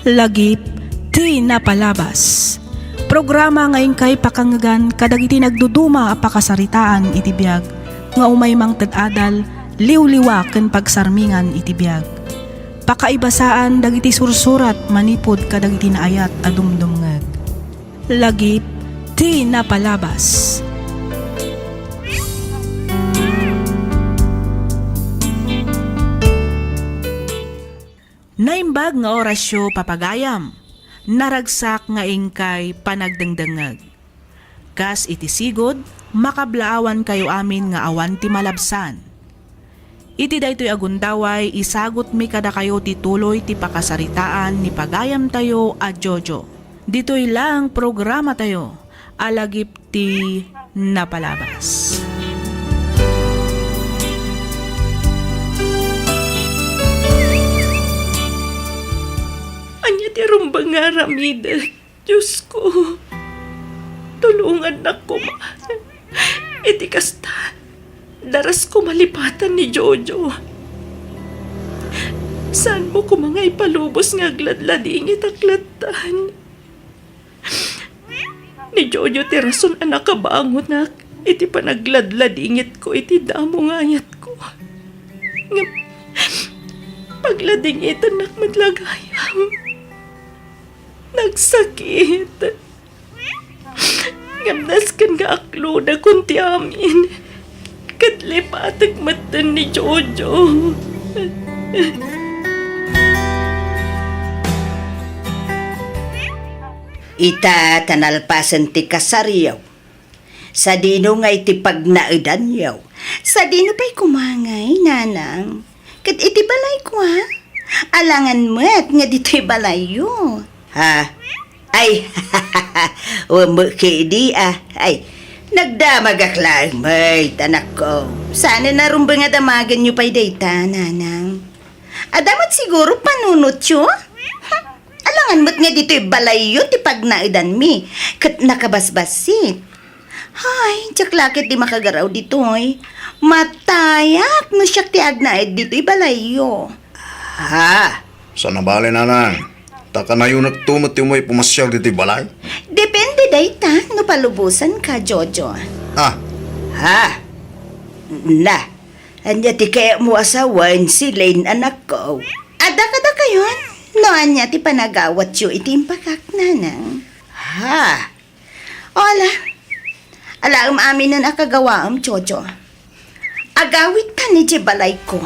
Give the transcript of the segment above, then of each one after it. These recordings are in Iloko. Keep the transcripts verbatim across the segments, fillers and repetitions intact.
Lagip ti napalabas. Programa nga inkay pakangngegan kadagiti nagduduma a pakasaritaan iti biag nga umay mangted adal, liwliwa ken pagsarmingan iti biag. Pakaibasaan dagiti sursurat manipud kadagiti naayat a dumdumngeg. Lagip ti napalabas. Naimbag nga orasyo, papagayam, naragsak nga inkay panagdengdengngeg. Kas iti sigud, makablaawankayo amin nga awan ti malabsan. Iti daytoy a gundaway, isagutmi kadakayo ti tuloy ti pakasaritaan ni pagayamtayo a Jojo. Ditoy laeng programatayo a Lagip ti Napalabas. Ania ti rumbeng nga aramidek, Diosko? Tulongannak koma. Iti kasta, daras ko malipatan ni Jojo. Saanmo koma nga ipalubos nga agladladingit a klattan? Ni Jojo ti rason a nakabangonak iti panagladladingitko iti damo nga ayatko. Ngem pagladingitannak met la gayam. Nagsakit. Ngem nasken nga aklodakon ti amin. Ket lipatek metten ni Jojo. Ita ta nalpasen ti kasaryo. Sadino ngay ti pagnaedanyo? Sadino pay koma ngay, nanang? Ket iti balayko, a? Alangan met nga ditoy balayyo. Ha? Ay, umekedi, a. Ay, nagdamagak laeng met, anakko. Saan a rumbeng a damagenyo pay dayta, nanang? Adda met siguro panunotyo? Hm, alangan met nga ditoy balayyo ti pagnaedanmi, ket nakabasbassit. Hay, diak la ketdi makagaraw ditoy. Matayak no siak ti agnaed ditoy balayyo. Ha? Saan a bale, nanang. Ta kanayonakto met ti umay pumasiar ditoy balay. Depende dayta no palubosanka, Jojo. Ah. Ha? Na, ania ti kayatmo a sawen, Celine, anakko? Adda kadakayon no ania ti panagawatyo iti impakak, nanang. Ha? O, ala. Alaem aminen a kagawaem, Jojo. Agawidtan idiay balayko.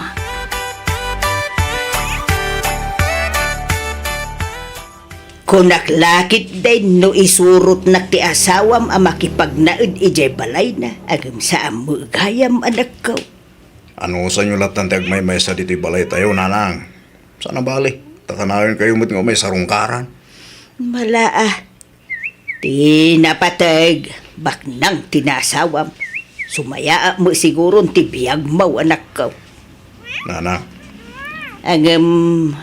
Kunak la ketdin no isurotnak ti asawam a makipagnaed idiay balayna, ngem saan met gayam, anakko. Anusanyo lattan ti agmaymaysa ditoy balaytayo, nanang? Saan a bale, ta kanayonkayo met nga umay sarungkaran. Bala, a. Ti napateg, baknang ti naasawam. Sumayaat met siguron ti biagmo, anakko. Nanang. Ngem,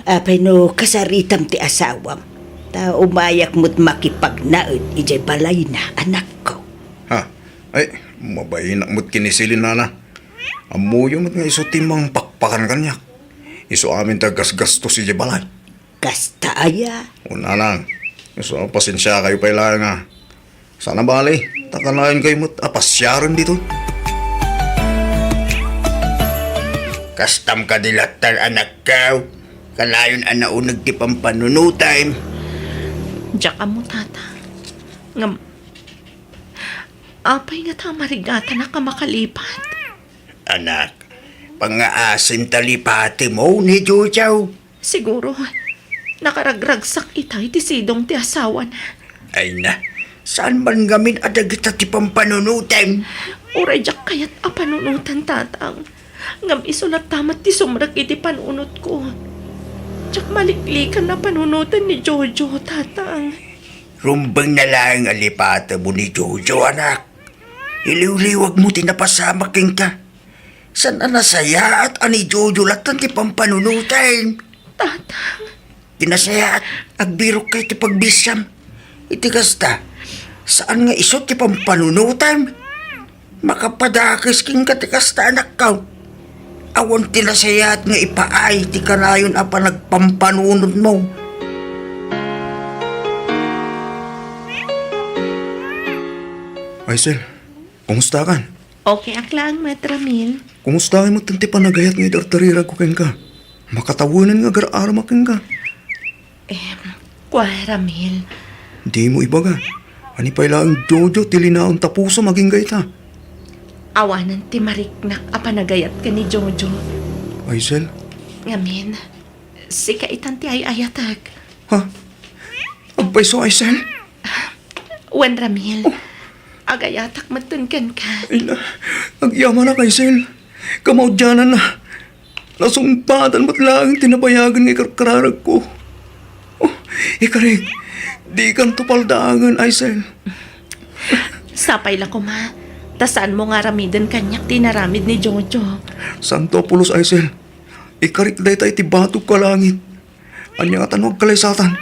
apay no kasaritam ti asawam? Ta umayak met makipagnaed idiay balayna, anakko. Ha? Ay, mabainak met ken ni Celine, nanang. Ammoyo met nga isu ti mangpakpakan kaniak. Isu amin ti aggasgastos idiay balay. Kasta aya? O, nanang, isu a pasensiakayo pay laeng, a. Saan a bale, ta kanayonkayo met a pasiaren ditoy. Kastam kadi lattan, anakko? Kanayon a nauneg ti pampanunotem? Diak ammo, tata. Ngem, apay ngata a marigatanak a makalipat? Anak, pangngaasim ta lipatemo ni Jojo. Siguro, nakaragragsak ita iti sidong ti asawana. Ay na, saan man ngamin a dagita ti pampanunotem? Uray diak kayat a panunotan, tatang. Ngem isu latta met ti sumrek iti panunotko. Diak maliklikan a panunotan ni Jojo, tatang. Rumbeng na laeng a lipatemo ni Jojo, anak. Iliwliwagmo ti napasamak kenka. Saan a nasayaat a ni Jojo lattan ti pampanunotem? Tatang. Ti nasayaat, agbirokka iti pagbisiam. Iti kasta, saan nga isu ti pampanunotem? Makapadakes kenka ti kasta, anakko. Awan ti nasayaat nga ipaay ti kanayon a panagpampanunotmo. Aisel, kumustakan? Okay ak laeng met, Ramil. Kumustakan met ti panagayat nga idardariragko kenka? Makatawenan nga agar-aramak kenka. Em, kua, Ramil. Dimo ibaga. Ani pay laeng Jojo ti linaon ta pusom agingga ita? Awanen ti mariknak a panagayat ken ni Jojo. Aisel? Ngamin, sika itan ti ay-ayatek. Ha? Agpayso, Aisel? Wen, Ramil. Oh. Agayatak metten kenka. Ay na, agyamanak, Aisel. Kamaudiananna. Nasungpatan met laeng ti nabayagen nga ikarkararagko. Oh, ikarik, dikanto paldaangen, Aisel. Sapay la koma, ta saanmo nga aramiden kaniak ti inaramid ni Jojo. Santo a pulos, Aisel. Ikarik dayta iti batog ko a langit. Ania ngata no agkalaysatan?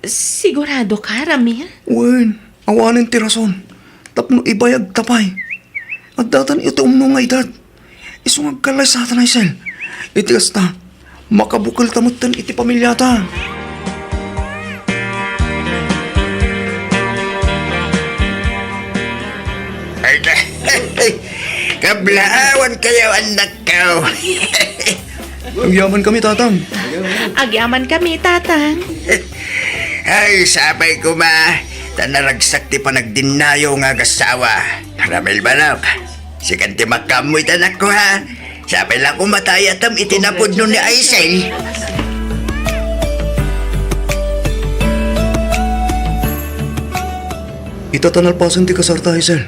Sigurado ka, Ramil? Wen, awanen ti rason. Tapno ibayagta pay. Addatan iti umno nga edad. Isu nga agkalaysatan, Aisel. Iti kasta, makabukelta metten iti pamiliata. Ay, kablaawan kayo, anak ko. Agyaman kami, Tatang. Agyaman kami, Tatang. Ay, sapay koma, ta naragsak ti panagdinnayo nga agasawa. Ramil manok, sikan ti makaammo ita, anak ko, ha? Sapay la koma ta ayatem iti napudno ni Aisel. Ita ta nalpasen ti kasarta, Aisel.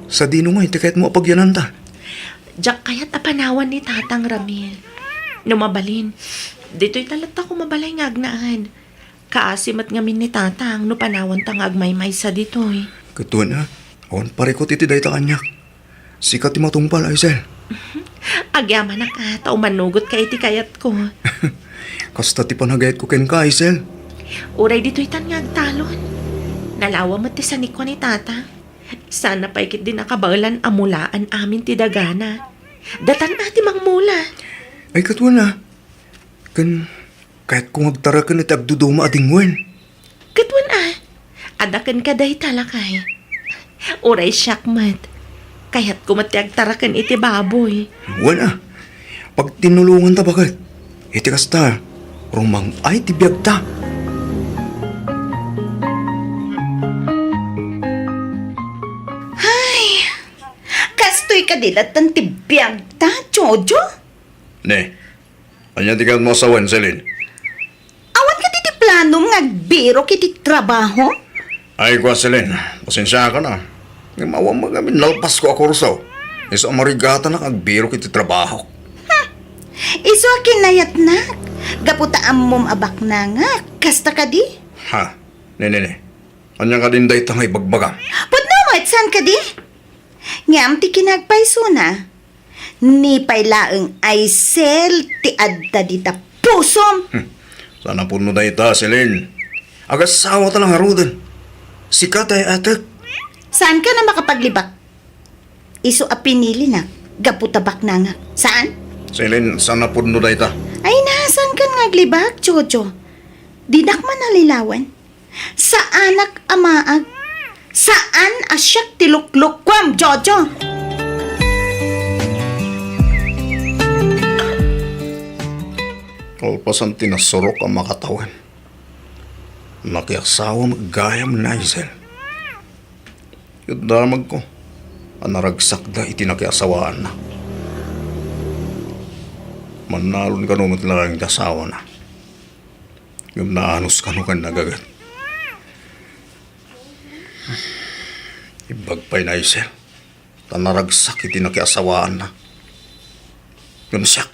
Sadino ngay ti kayatmo a pagyananta? Diak kayat a panawan ni Tatang, Ramil. No mabalin, ditoy ta latta koma balay nga agnaed. Kaasi met ngamin ni Tatang no panawanta nga agmaymaysa ditoy. Ket wen a, awan parikut iti dayta kaniak. Sika ti matungpal, Aisel. Agyamanak a, ta umanugotka iti kayatko. Kasta ti panagayatko kenka, Aisel. Uray ditoytan nga agtalon. Nalawa met ti sanikua ni Tatang. Saan pay ketdi nakabaelan a mulaan amin ti dagana. Datan a ti mangmula. Ay, ket wen a. Ken kayatko nga agtaraken iti agduduma a dingwen. Ket wen a. Adda kenka dayta, lakay. Uray siak met. Kayatko met ti agtaraken iti baboy. Wen a. Pagtinulonganta baket. Iti kasta, rumang-ay ti biagta. Ay, kastoy kadi latta ti biagta, Jojo? Ne, ania ti kayatmo a sawen, Celine? Awan kadi ti planom nga agbirok iti trabaho? Ay, kua, Celine, pasensiakan a. Ngem awan met ngamin nalpasko a kurso. Isu a marigatanak nga agbirok iti trabahok. Hmm. Isu a kinayatnak. Gapu ta ammom a baknangak. Kasta kadi? Ha? Ne, ne, ne. Ania kadin dayta nga ibagbagam? Pudno met, saan kadi? Ngem ti kinagpaysona, ni pay laeng Aisel ti adda dita pusom. Hmm. Saan a pudno dayta, Celine. Agasawata la ngaruden. Sika ti ay-ayatek. Saankan a makapaglibak? Isu a pinilinak gapu ta baknangak. Saan? Celine, saan a pudno dayta. Ay na, saankan nga aglibak, Jojo. Dinak man nalilawan. Saanak a maag. Saan a siak ti luklukuam, Jojo. Kalpasan ti nasurok a makatawen, nakiasawa met gayam ni Aisel. Ket damagko a naragsakda iti nakiasawaanna. Mannalon kano met laeng ti asawana. Ngem naanus kano ken nagaget. Imbag pay ni Aisel, ta naragsak iti nakiasawaanna. Ngem siak,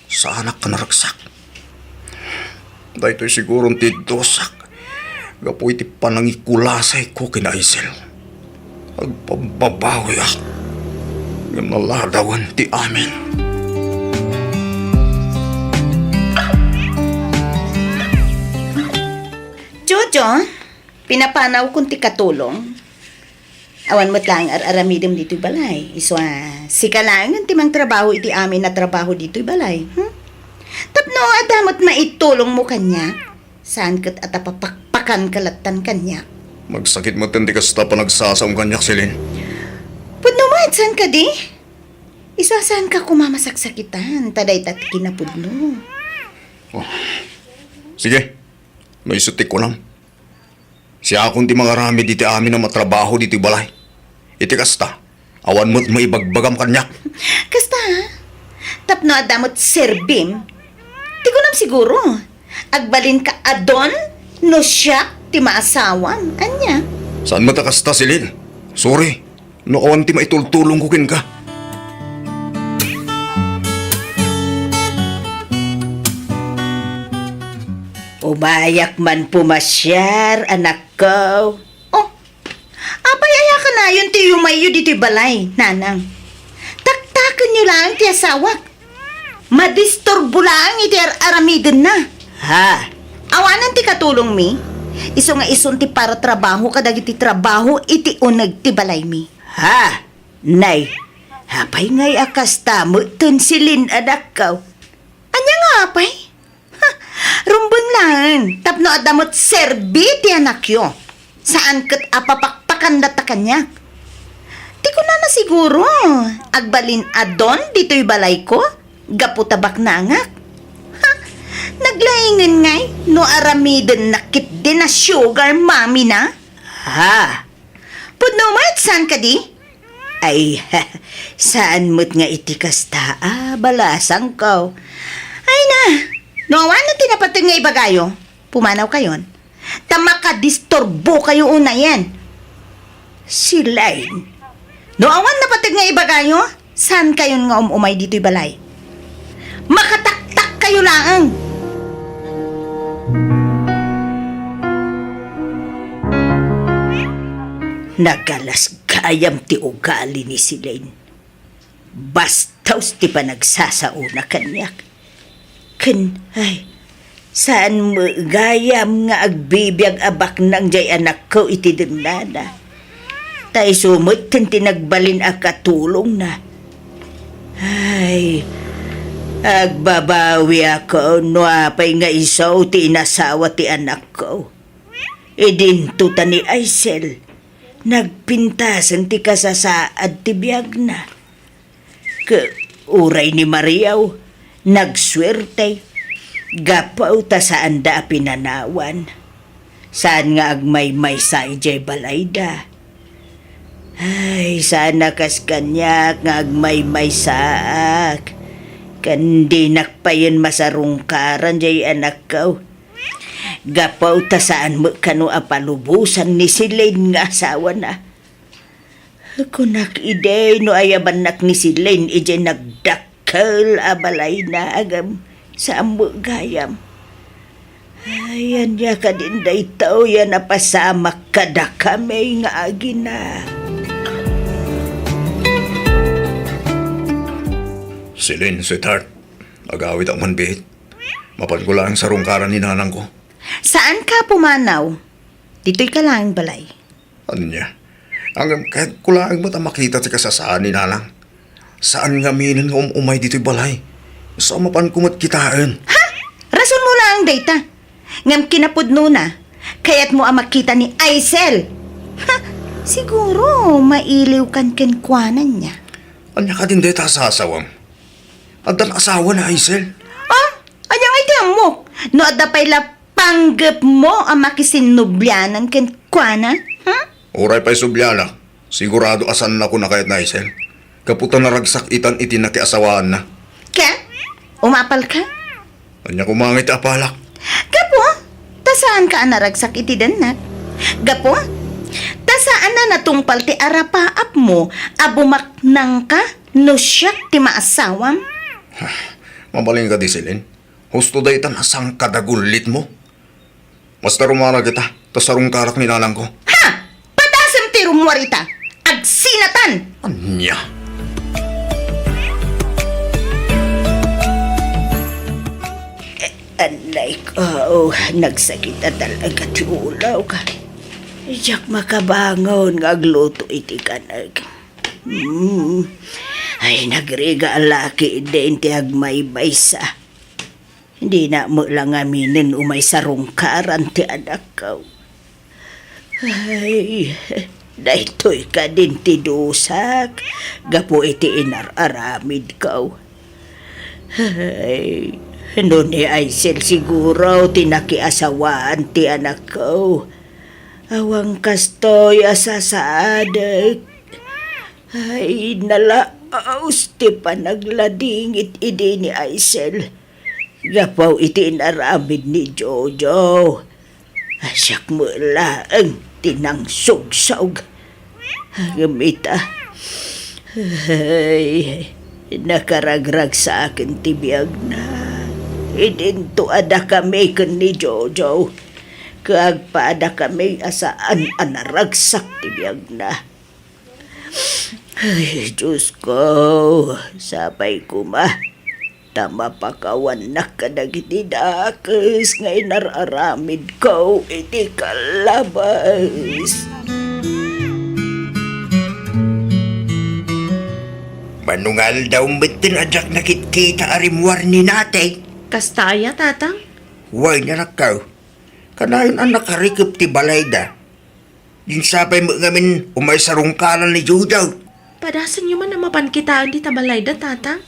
saanak a naragsak. Daytoy siguron ti dusak gapu iti panangikulasayko ken Aisel. Agpabbabawiak, ngem naladawen ti amin. Jojo, pinapanawkon ti katulong. Awan met laeng ar-aramidem ditoy balay. Isu a, sika laengen ti mangtrabaho iti amin a trabaho ditoy balay. Hmm? Tapno adda met maitulongmo kaniak. Saan ket a ta papakpakanka lattan kaniak. Magsakit met ti kasta panagsasaom kaniak, Celine. Pudno met, saan kadi? Isu a saanka koma masaksakitan ta dayta ti kinapudno. Oh. Sige, no isu ti kunam. Siakon ti mangaramid iti amin a matrabaho ditoy balay. Iti kasta, awan met maibagbagam kaniak. Kasta, ha? Tapno adda met serbim. Ti kunam siguro, agbalinka a don no siak ti maasawam. Ania? Saan met a kasta, Celine? Sorry. No awan ti maitultulongko kenka. Umayak man pumasiar, anakko. Oh, apay aya kanayon ti yumayyo ditoy balay, nanang? Taktakenyo laeng ti asawak. Madisturbo laeng iti ar-aramidenna. Ha? Awanen ti katulongmi? Isu nga isun ti paratrabaho kadagiti trabaho iti uneg ti balaymi. Ha? Nay, apay ngay a kasta metten, Celine, anakko? Ania nga apay? Ha, rumbeng laeng, tapno adda met serbi ti anakyo. Saan ket a papakpakan data kaniak. Ti kunana siguro, agbalin a don ditoy balayko, gapu ta baknangak. Ha, naglaingen ngay no aramidenna ketdi a sugar mommy-na? Ha? Pudno met, saan kadi? Ay, saan met nga iti kasta a balasangko. Ay na, no awan ti napateg nga ibagayo, pumanawkayon. Ta makadisturbokayo unayen. Celine, no awan napateg nga ibagayo, saankayon nga um-umay ditoy balay. Makataktakkayo laeng. Nagalas gayam ti ugali ni Celine. Bastos ti panagsasaona kaniak. Ken, ay, saan met gayam nga agbibiag a baknang jay anakko iti dennana. Ta isu metten ti nagbalin a katulongna. Ay, agbabawiakon no apay nga isu ti inasawa ti anakko. Idinto ta ni Aisel, nagpintasen ti kasasaad ti biagna. Ket uray ni Mariaw, nagsuerte, gapu ta saanda a pinanawan. Saan nga agmaymaysa idiay balayda. Ay, saan a kas kaniak nga agmaymaysaak. Ken dinak payen masarungkaran jay anakko. Gapu ta saan met kano a palubosan ni Celine nga asawana. Kunak idi no ayabannak ni Celine idiay nagdakkel a balayna, ngem saan met gayam. Ay, ania kadin daytoy a napasamak kadakami nga agina? Celine, sweetheart, agawitak man biit. Mapanko laeng sarungkaran ni nanangko. Saanka a pumanaw. Ditoyka laeng balay. Ania? Ngem kayatko laeng met a makita ti kasasaan ni nanang. Saan ngaminen nga um-umay ditoy balay. Isu a mapanko met kitaen. Ha? Rasonmo laeng dayta. Ngem kinapudnona, kayatmo a makita ni Aisel. Ha? Siguro, mailiwkan kenkuana, ania? Ania kadin dayta a sasawam? Addan asawa ni Aisel? Ah? Ania ngay ti ammok? No adda pay la panggepmo a makisinnublianan kenkuana? Hmm? Uray pay sublianak, sigurado a saannakon a kayat ni Aisel. Gapu ta naragsak itan iti nakiasawaanna. Ket? Umapalka? Ania koma ngay ti apalak? Gapu ta saanka a naragsak iti dennak. Gapu ta saan a natungpal ti arapaapmo a bumaknangka no siak ti maasawam. Mabalin kadi, Celine? Husto daytan a sangkad a gullitmo. Basta rummuar kita, ta sarungkarak ni nanangko. Ha! Padasem ti rummuar ita! Agsinatan! Ania? Anay ko, nagsakit a talaga ti ulok. Diak makabangon nga agluto iti kanek. Hmm. Ay, nagriga a laki din ti agmaymaysa. Dina met la ngaminen umay sarungkaran ti anakko. Ay, daytoy kadin ti dusak gapu iti inar-aramidko. Ay, no ni Aisel siguro ti nakiasawaan ti anakko, awan kastoy a sasaadek. Ay, nalaus ti panagladingit idi ni Aisel gapu iti inaramid ni Jojo. Siak met laeng ti nangsugsaog. Ngem ita, ay, nakaragragsaken ti biagna. Idinto a dakami ken ni Jojo, ket agpaadakami a saan a naragsak ti biagna. Ay, Diosko, sapay koma ta mapakawannak kadagiti dakes nga inar-aramidko iti kallabas. Mano nga aldaw metten a diak nakitkita a rimmuar ni Nate? Kasta aya, Tatang? Wen, anakko. Kanayon a nakarikep ti balayda. Dinsapay met ngamin umay sarungkaran ni Jojo. Padasenyo man a mapan kitaen dita balayda, Tatang.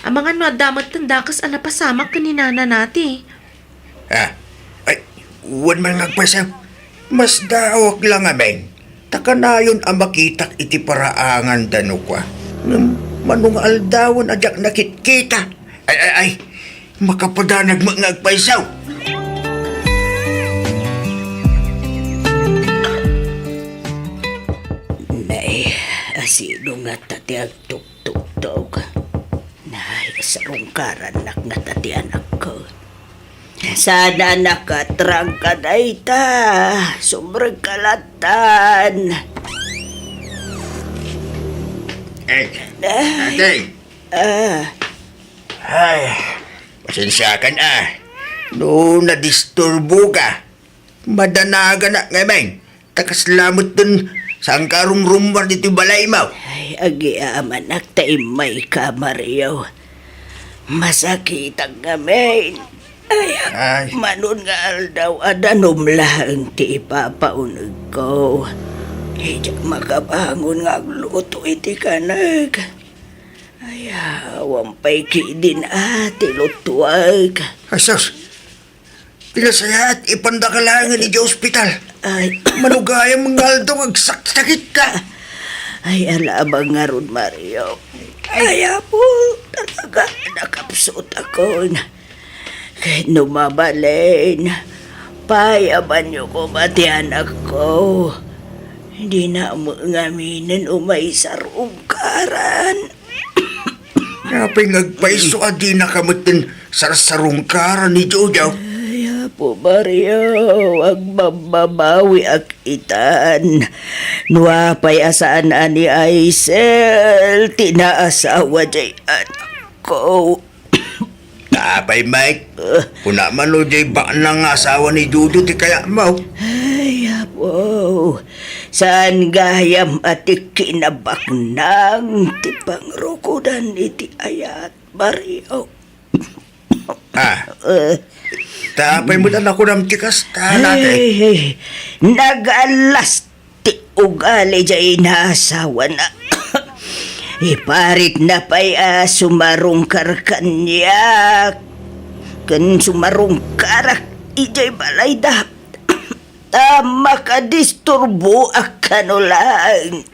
Amangan no adda metten dakes a napasamak ken ni Nana Nati. Ah, ay, wen man nga agpayso. Masdaawak la ngamin. Ta kanayon a makitak iti paraanganda no kua. Ngem mano nga aldawen a diak nakitkita. Ay, ay, ay. Makapadanag met nga agpayso. Nay, asino ngata ti agtuktugtog? Nay, sarungkarannak ngata ti anakko. Saan a nakatrangka dayta. Sumrekka lattan. Eh, Nay. Ate. Ah. Ay, pasensiakan a. No nadisturboka, madanaganak ngamin. Ta kasla metten saanka a rumrummuar ditoy balaymo. Ay, agyamanak ta immayka, Mario. Masakitak ngamin. Ay, ay. Mano nga aldaw a danum laeng ti ipapaunegko. Diak makabangon nga agluto iti kanek. Ay, awan pay kidin a ti lutuek. Ay, sus! Ti nasayaat, ipandaka laengen idiay ospital. Ay. Mano gayam nga aldaw nga agsaksakitka. Ay, alabang ngarud, Mario. Ay. Ay, Apo, talaga, nakapsutakon. Ket no mabalin, paayabanyo koma ti anakko. Dina met ngaminen umay sarungkaran. Apay nga agpayso a dinaka metten sarsarungkaran ni Jojo? Ay, Apo Mario, agbabbabawiak itan. No apay a saan a ni Aisel ti naasawa diay anakko. Apay, Mike? Kuna man no diay baknang nga asawa ni Jojo ti kayatmo? Ay, Apo. Saan gayam a ti kinabaknang ti pangrukodan iti ayat, Mario? Ah. Eh. Ta apay met a nakunam ti kasta, Nate? Ay, nagallas ti ugali diay naasawana. Iparitna pay a sumarungkar kaniak ken sumarungkarak idiay balayda. Ta makadisturboak kano laeng.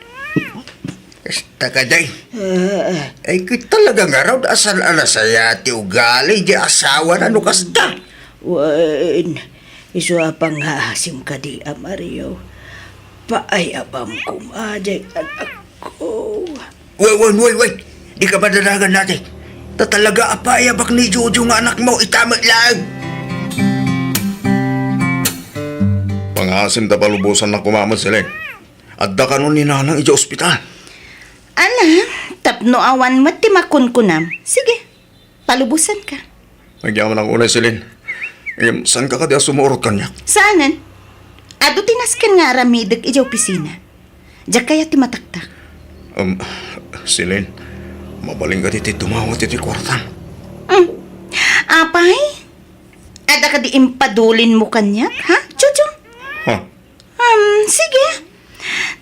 Kasta kadi. Ah. Ay, ket talaga ngarud a saan a nasayaat ti ugali diay asawana no kasta. Wen, isu a pangngaasim kadi a Mario. Paayabam koma diay anakko. Wen, wen, wen, wen. Dika madanagan, Nate. Ta talaga a paayabak ni Jojo nga anakmo, ita met laeng. Pangngaasim ta palubosannak koma met, Celine. Adda kano ni Nanang idiay ospital? Ala, tapno awan met ti makunkunam. Sige, palubosanka. Agyamanak unay, Celine. Ngem, saanka kadi a sumurot kaniak? Saanen. Adu ti nasken nga aramidek idiay opisina. Diak kayat ti mataktak. Um, Celine, mabalin kadi ti tumawat iti kuartam? Mm. Apay? Adda kadi impadulinmo kaniak, ha, Jojo? Ha? Um, Sige.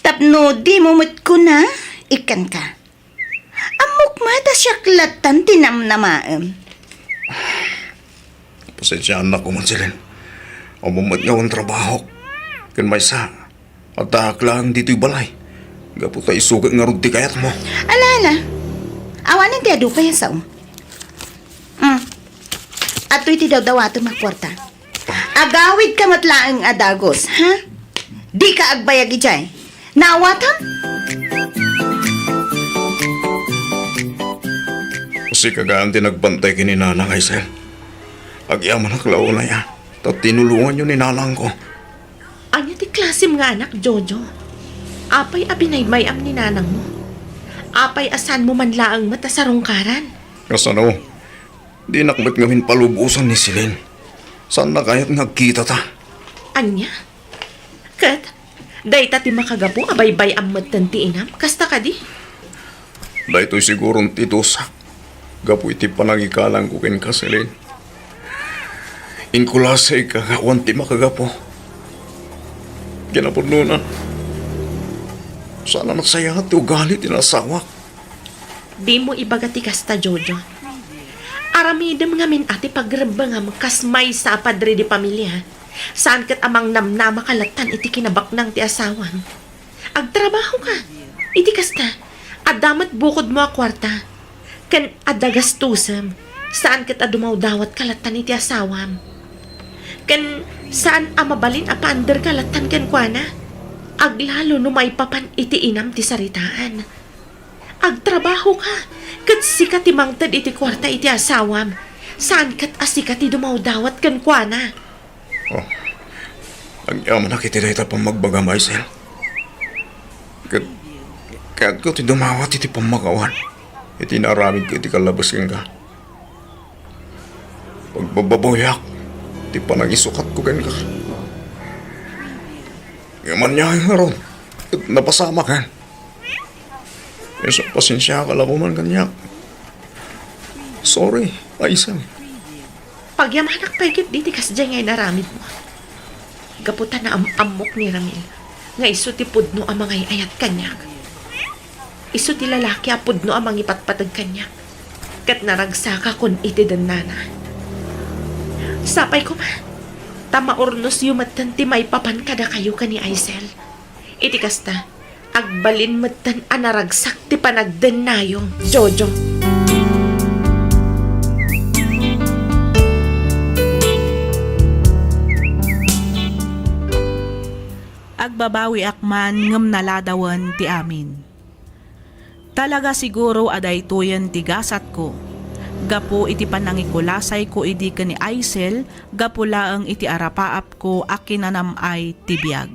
Tapno dimo met kuna, ikkanka. Ammok met a siak lattan ti namnamaem. Pasensiaannak koma, Celine. Ammom met nga awan trabahok. Ken maysa, addaak laeng ditoy balay. Gapu ta isu ket ngarud ti kayatmo. Ala, ala. Awanen ti adu pay a sao. Mm. Adtoy ti dawdawatem a kuarta. Agawidka met laeng a dagus, ha? Dika agbayag idiay. Naawatam? Sika gayam ti nagbantay ken ni Nanang, Aisel. Agyamanak la unay a, ta tinulonganyo ni Nanangko. Ania ti klasem nga anak, Jojo? Apay a binaybay-am ni nanangmo? Apay a saanmo man laeng met a sarungkaran? Kasano? Dinak met ngamin palubosan ni Celine. Saanna kayat nga agkitata? Ania? Ket, dayta ti makagapu a baybay-am metten ti inam? Kasta kadi? Daytoy siguron ti dusak gapu iti panangikalangko kenka, Celine. Inkulasayka nga awan ti makagapu. Kinapudnona, saan a nasayaat ti ugali ti naasawak. Dimo ibaga ti kasta, Jojo. Aramidem ngamin a ti pagrebbengam kas maysa a padre de pamilia. Saan ket a mangnamnamaka lattan iti kinabaknang ti asawam. Agtrabahoka. Iti kasta, adda met bukodmo a kuarta. Ken adda gastosem. Saan ket a dumawdawatka lattan iti asawam. Ken saan a mabalin a paanderka lattan kenkuana. Aglalo no maipapan iti inam ti saritaan. Agtrabahoka, ket sika ti mangted iti kuarta iti asawam. Saan ket a sika ti dumawdawat kenkuana. Oh, agyamanak iti dayta pammagbagam, Aisel. Ket kayatko ti dumawat iti pammakawan iti naaramidko iti kallabes kenka. Pagbababawiak ti panangisukatko kenka. Ngem ania ngarud, ket napasamaken. Isu, pasensiaka la koman kaniak. Sorry, Aisel. Pagyamanak pay ketdi ti kasdiay nga inaramidmo. Gapu ta naam-ammok ni Ramil nga isu ti pudno a mangay-ayat kaniak. Isu ti lalaki a pudno a mangipatpateg kaniak. Ket naragsakakon iti dennana. Sapay koma, ta maurnosyo metten ti maipapan kadakayo ken ni Aisel. Iti kasta, agbalin metten a naragsak ti panagdennayo, Jojo. Agbabawiak man ngem naladawen ti amin. Talaga siguro a daytoyen ti gasatko, gapu iti panangikulasayko idi ken ni Aisel gapu laeng iti arapaapko a kinanam-ay ti biag.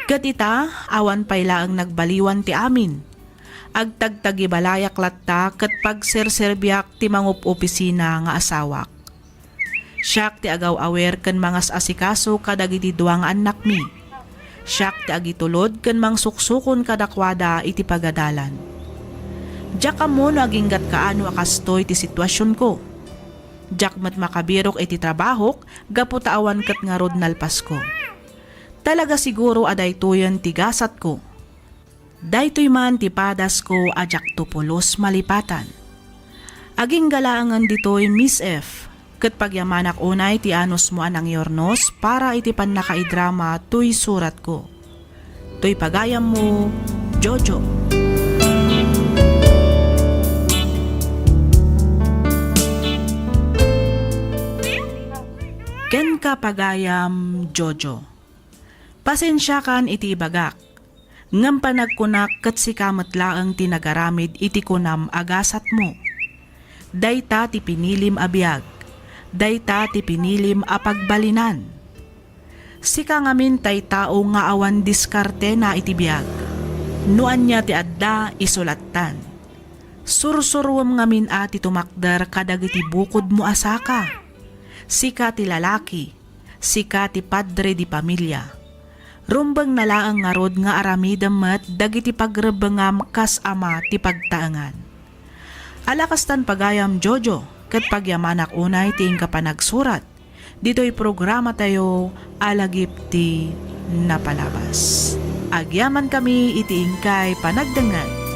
Ket ita, awan pay laeng nagbaliwan ti amin. Agtagtagibalayak latta ket pagserserbiak ti mangup-opisina nga asawak. Siak ti agaw-awer ken mangas-asikaso kadagiti dua nga annakmi. Siak ti agitulod ken mangsuksukon kadakuada iti pagadalan. Diak ammo no aginggat kaano a kastoy ti situasionko. Diak met makabirok iti trabahok gapu ta awan ket ngarud nalpasko. Talaga siguro a daytoyen ti gasatko. Daytoy man ti padasko a diakto pulos malipatan. Agingga laengen ditoy, Miss F, ket pagyamanak unay ti anusmo a nangiurnos para iti pannakaidrama toy suratko. Toy pagayammo, Jojo. Kenka, pagayam Jojo. Pasensiakan iti ibagak. Ngem panagkunak ket sika met laeng ti nagaramid iti kunam a gasatmo. Dayta ti pinilim a biag. Dayta ti pinilim a pagbalinan. Sika ngamin tay tao nga awan diskartena iti biag. No ania ti adda, isulattan. Sursuruem ngamin a ti tumakder kadagiti bukodmo a saka. Sika ti lalaki, sika ti padre di pamilia. Rumbengna laeng ngarud nga aramidem met dagiti pagrebbengam kas ama ti pagtaengan. Ala kastan pagayam, Jojo, ket pagyamanak unay ti inka panagsurat ditoy programatayo a Lagip ti napalabas. Agyamankami iti inkay panagdengngeg.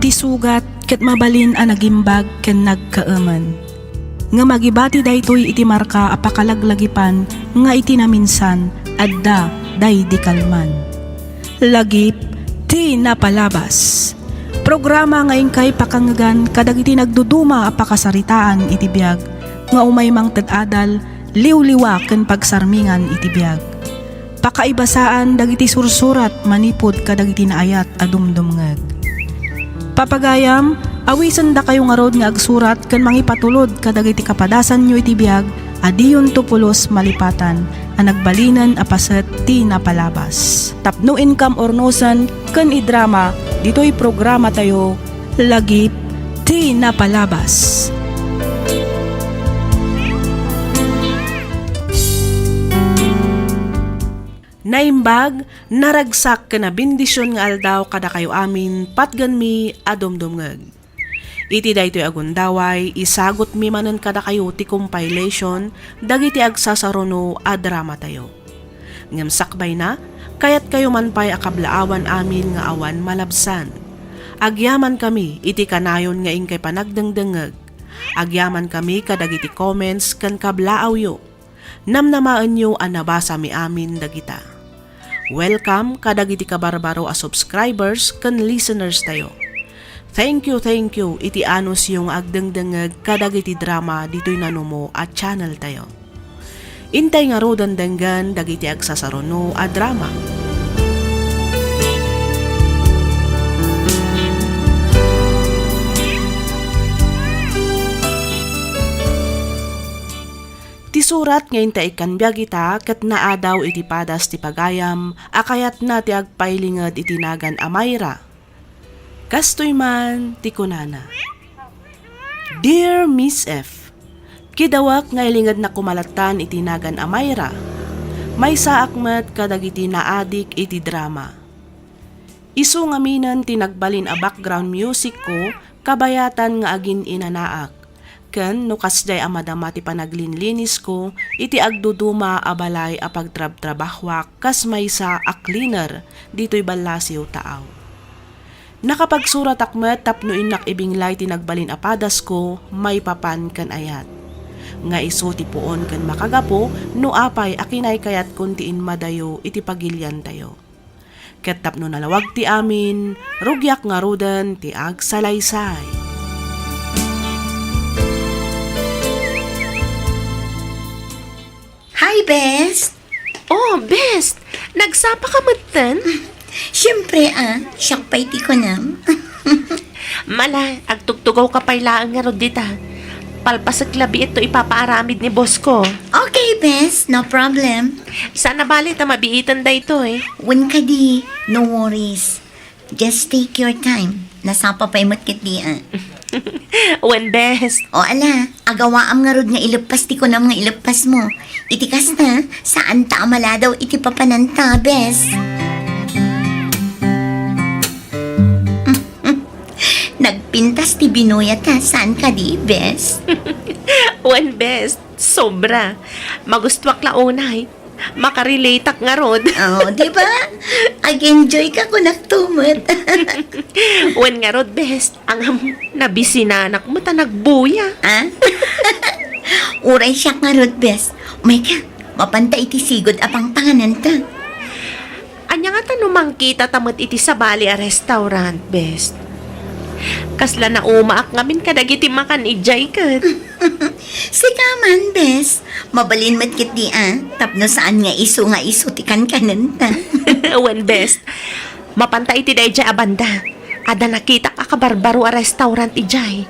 Ti sugat ket mabalin a nagimbag ken nagkaemen. Ngem agibati daytoy iti marka a pakalaglagipan nga iti naminsan adda daydi kalman. Lagip ti napalabas. Programa nga inkay pakangngegan kadagiti nagduduma a pakasaritaan iti biag nga umay mangted adal, liwliwa ken pagsarmingan iti biag. Pakaibasaan dagiti sursurat manipud kadagiti naayat a dumdumngeg. Papagayam, awisendakayo ngarud nga agsurat ken mangipatulod kadagiti kapadasanyo iti biag a diyonto pulos malipatan a nagbalinen a paset ti napalabas. Tapno inkam urnosen ken idrama ditoy programatayo, Lagip ti Napalabas. Naimbag, naragsak ken nabendision nga aldaw kadakayo amin, patgenmi a dumdumngeg. Iti daytoy a gundaway, isagutmi manen kadakayo ti compilation dagiti agsasaruno a dramatayo. Ngem sakbayna, kayatkayo man pay a kablaawan amin nga awan malabsan. Agyamankami iti kanayon nga inkay panagdengdengngeg. Agyamankami kadagiti comments ken kablaawyo. Namnamaenyo a nabasami amin dagita. Welcome kadagiti kabarbaro a subscribers ken listeners tayo. Thank you, thank you iti anusyo nga agdengdengngeg kadagiti drama ditoy nanumo a channel tayo. Intay ngaruden denggen dagiti agsasaruno a drama. Ti surat nga intay ikkan biag ita ket naadaw iti padas ti pagayam a kayatna ti agpailinged iti nagan a Mayra. Kastoy man ti kunana, "Dear Miss F, kidawak nga ilingednak koma lattan iti nagan a Mayra. Maysaak met kadagiti naadik iti drama. Isu ngaminen ti nagbalin a background music ko kabayatan nga agin-inanaak. Ken no kasdiay a madama ti panaglinlinisko iti agduduma a balay a pagtrabtrabahuak kas maysa a cleaner ditoy ballasiw taaw. Nakapagsuratak met tapno innak ibinglay ti nagbalin a padasko maipapan ken ayat. Nga isu ti puon ken makagapu no apay a kinaykayatkon ti inmadayo iti pagiliantayo." Ket tapno nalawag ti amin, rugiak ngaruden ti agsalaysay. Hi, Bes! Oh, Bes! Nagsapa ka metten? Siyempre, ah, siak pay ti kunam. Mala, agtugtugaw ka pay laeng ngarud dita. Palpasek labiit to ipapaaramid ni boss ko. Okay, Bes. No problem. Saan a bale ta mabiiten daytoy? Wen kadi, no worries. Just take your time. Nasapa pay met ketdi, ah. Wen, Bes. O, ala, agawaam ngarud nga ileppas ti kunam nga ileppas mo. Iti kasta, saan ta a maladaw iti papananta, Bes. Nagpintas ti binuya ta, saan kadi, Bes? Wen, Bes, sobra. Magustuak la unay. Makarelateak ngarud. Oh, di ba? Ag-enjoy ka kunak to met. Wen ngarud, Bes, ang nabisinanak met a nagbuya. Ah? Uray siak ngarud, Bes. Umay ka, mapanta iti sigud a pangpangananta. Ania ngata no mangkita ta met iti sabali a restaurant, Bes? Kasla naumaak ngamin kadagiti makan idiay ket. Sika man, Bes. Mabalin met ketdi a, tapno saan nga isu nga isu ti kankanenta. Wen, Bes. Mapanta iti daydiay a banda. Adda nakitak a kabarbaro a restaurant idiay.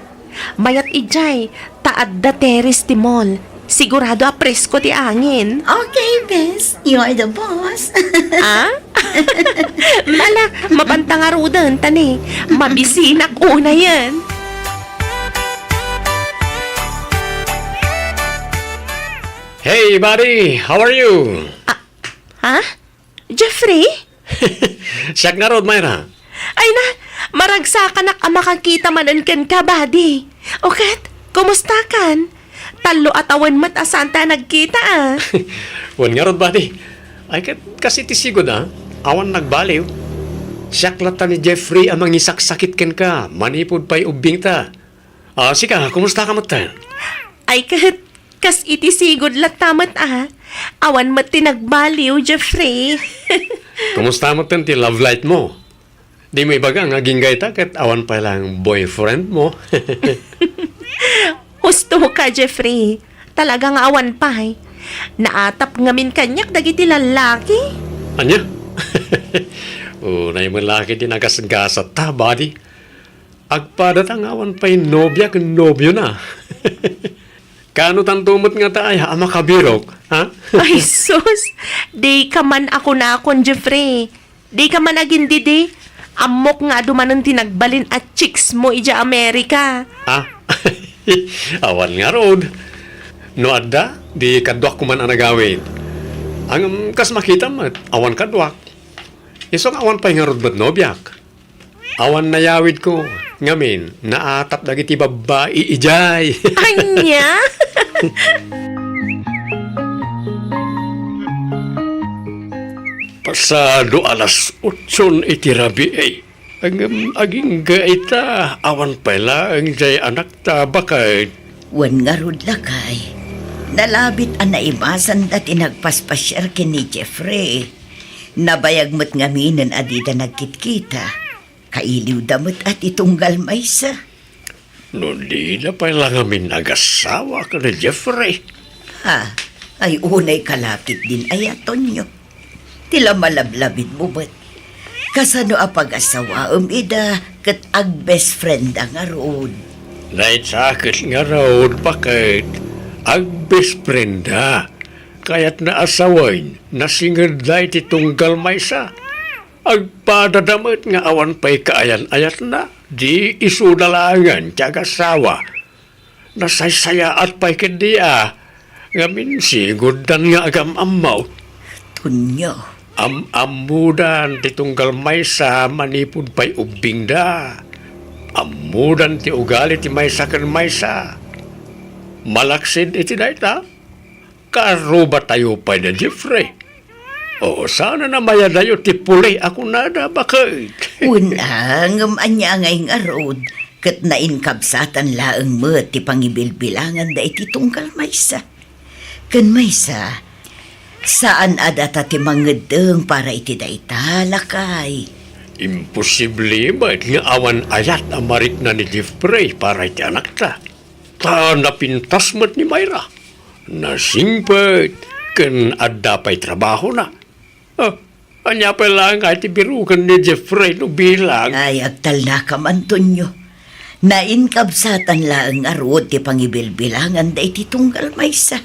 Mayat idiay, ta Adda terrace ti mall. Sigurado a presko ti angin. Okay, bes. You are the boss. Ah? Mala, mapanta ngaruden, tani. Mabisinak unayen. Hey, buddy! How are you? Ah, ha? Jeffrey? Siak ngarud, Myra. Ay na, maragsakanak a makakita manen kenka, buddy. O ket, kumusta kan? Tallo a tawen met a santa a nagkita, ah. Wen ngarud, buddy. Ay ket, kas iti sigud, ah. Awan nagbaliw. Siak latta ni Jeffrey a mangisaksakit kenka manipud pay ubbingta. Ah, sika, kumusta ka met? Ay ket, kas iti sigud latta met, ah. Awan met ti nagbaliw, Jeffrey. Kumusta met ti love life mo? Di mo ibaga nga agingga ita ket awan pay lang boyfriend mo. Husto ka, Jeffrey. Talaga nga awan pay. Naatap ngamin kaniak dagiti lallaki. Ania? Unay met la ket ti nagasgasatta, buddy. Agpadata nga awan pay nobia ken nobiona. Kaano tanto met ngata aya a makabirok, ha? Ay, sus! Dika man a kunakon, Jeffrey. Dika man agindidi. Ammok nga adu manen ti nagbalin a chicks mo idiay Amerika. Ah? Awan ngarud. No adda, di kaduak koma a nagawid. Ngem kas makitam met, awan kaduak. Isu nga awan pay ngarud met nobiak. Awan nayawidko, ngamin, naatap dagiti babbai idiay. Ania? Pasado alas otson iti rabii. Ngem agingga ita, awan pay laeng diay anakta, baket. Wen ngarud, lakay. Nalabit a naibasanda ti nagpaspasiar ken ni Jeffrey. Nabayag met ngaminen a dida nagkitkita. Kailiwda met a ti tunggal maysa. No dida pay la ngamin agassawa ken ni Jeffrey. Ha? Ay, unay kalakit din aya, Tonyo. Ti la malablabid mo met. Kasano a pagasawaem ida ket agbest frienda ngarud? Dayta ket ngarud, baket. Agbest frienda. Kayatna a sawen, nasingedda iti tunggal maysa. Agpadada met nga awan pay kaayan-ayatna, di isuda laengen ti agasawa. Nasaysayaat pay ketdi a, ngamin siguddan nga agam-ammo. Tonyo. Am-ammodan ti tunggal maysa manipud pay ubbingda. Ammodan ti ugali ti maysa ken maysa. Malaksid iti dayta, kaarrubatayo pay da Jeffrey. O, saan a namayadayo ti puli a kunada, baket? Wen a, ngem ania ngay ngarud, ket nainkabsatan laeng met ti pangibilbilanganda iti tunggal maysa. Ken maysa, saan a data ti mangeddeng para iti dayta, lakay. Imposible met nga awan ayat a marikna ni Jeffrey para iti anakta. Ta napintas met ni Myra. Nasingpet ken adda pay trabahona. Ah, ania pay laeng nga ti biroken ni Jeffrey no bilang? Ay, agtalnakam, Antonio. Nainkabsatan laeng ngarud ti pangibilbilanganda iti tunggal maysa.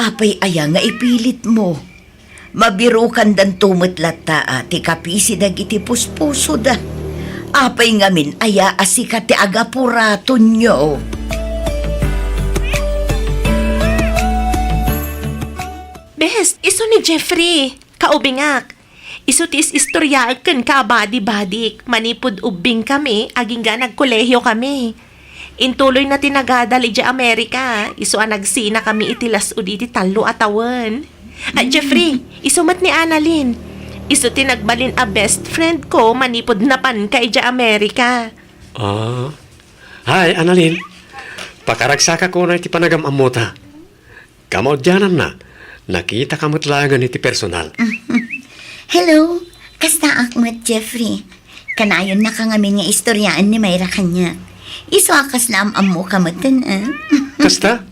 Apay aya nga ipilitmo? Mabirokandanto met latta a ti kapisi dagiti puspusoda. Apay ngamin aya a sika ti agapura, Tonyo? Bes, isu ni Jeffrey, kaubingak. Isu ti is-istoriaek kenka a badi-badik manipud ubbingkami agingga nagkolehiokami. Intuloyna ti nagadal idiay Amerika, isu a nagsinakami iti las-ud iti tallo a tawen. Ah, Jeffrey, isu met ni Annalyn. Isu ti nagbalin a best friend ko manipud napanka idiay Amerika. Ah. Hi, Annalyn. Pakaragsakak unay ti panagam-ammota. Kamaudiananna, nakitaka met laengen iti personal. Hello, kastaak met, Jeffrey. Kanayonnaka ngamin nga istoriaen ni Myra kaniak. Isu a kasla am-ammoka metten, eh. Kasta?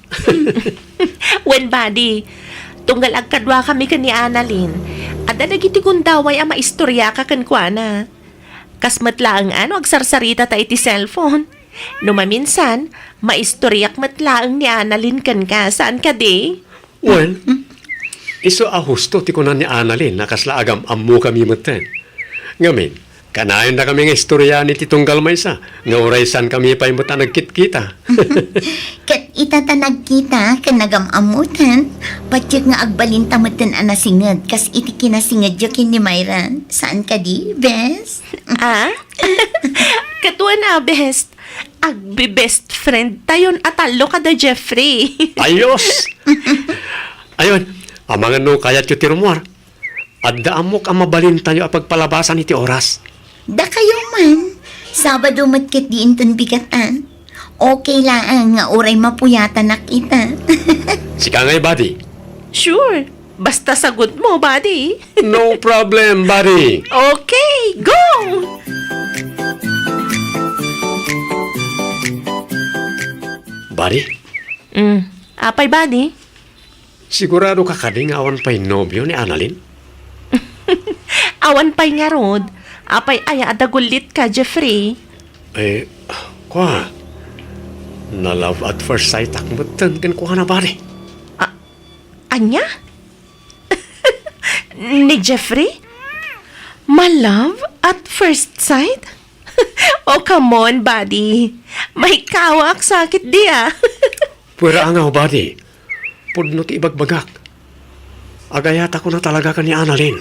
Wen, badi, tunggal agkaduakami ken ni Annalyn, adda dagiti gundaway a maistoriaka kenkuana. Kas met laeng a no agsarsarita ta iti cellphone. No maminsan, maistoriak met laeng ni Annalyn kenka, saan kadi? Well, isu a husto ti kuna ni Annalyn a kasla agam-ammokami metten. Ngamin, kanayondakami nga istoriaen iti tunggal maysa, nga uray saankami pay met a nagkitkita. Ket ita ta nagkita ken nagam-ammotan, patiek nga agbalinta metten a nasinged kas iti kinasingedyo ken ni Myra. Saan kadi, bes? Ah? Ket wen a, bes. Agbe-best friend tayon a tallo kada Jeffrey. Ayos! Ayun, amangan no kayatyo ti rummuar. Adda ammok a mabalintayo a pagpalabasan iti oras. Dakayo man, Sabado met ket diinton bigat a. Okay laeng nga uray mapuyatanak ita. Sika ngay, buddy. Sure. Basta sagut mo, buddy. No problem, buddy. Okay, go! Buddy? Mm. Apay, buddy? Sigurado ka kadi nga awan pay nobio ni Annalyn? Awan pay ngarud. Apay aya a dagullit ka, Jeffrey? Eh, kwa, na-love at first sight ak metten kenkuana, buddy. A-, ania? Ni Jeffrey? Ma-love at first sight? Oh, come on, buddy. Maikawak sakit di, ah. Pwera nga, buddy. Pudno ti ibagbagak. Agayatako na talaga ken ni Annalyn.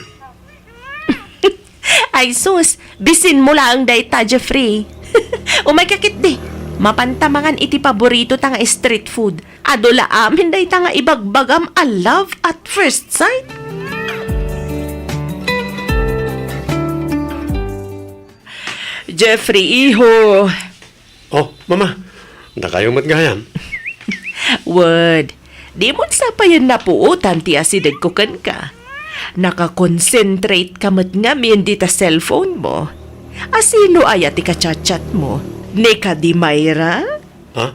Ay sus, bisin mo laeng dayta, Jeffrey. Umay ka ketdi. Mapanta mangan iti paborito ta nga street food. Adu la amin dayta nga ibagbagam a love at first sight. Jeffrey, iho. Oh, Mama, dakayo met gayam. Wen, dimon sa payen napuotan ti asidegko kenka. Naka-concentrate ka met ngamin dita cellphone mo. Asino aya ti ka-chat-chat mo? Ni kadi Myra? Ha?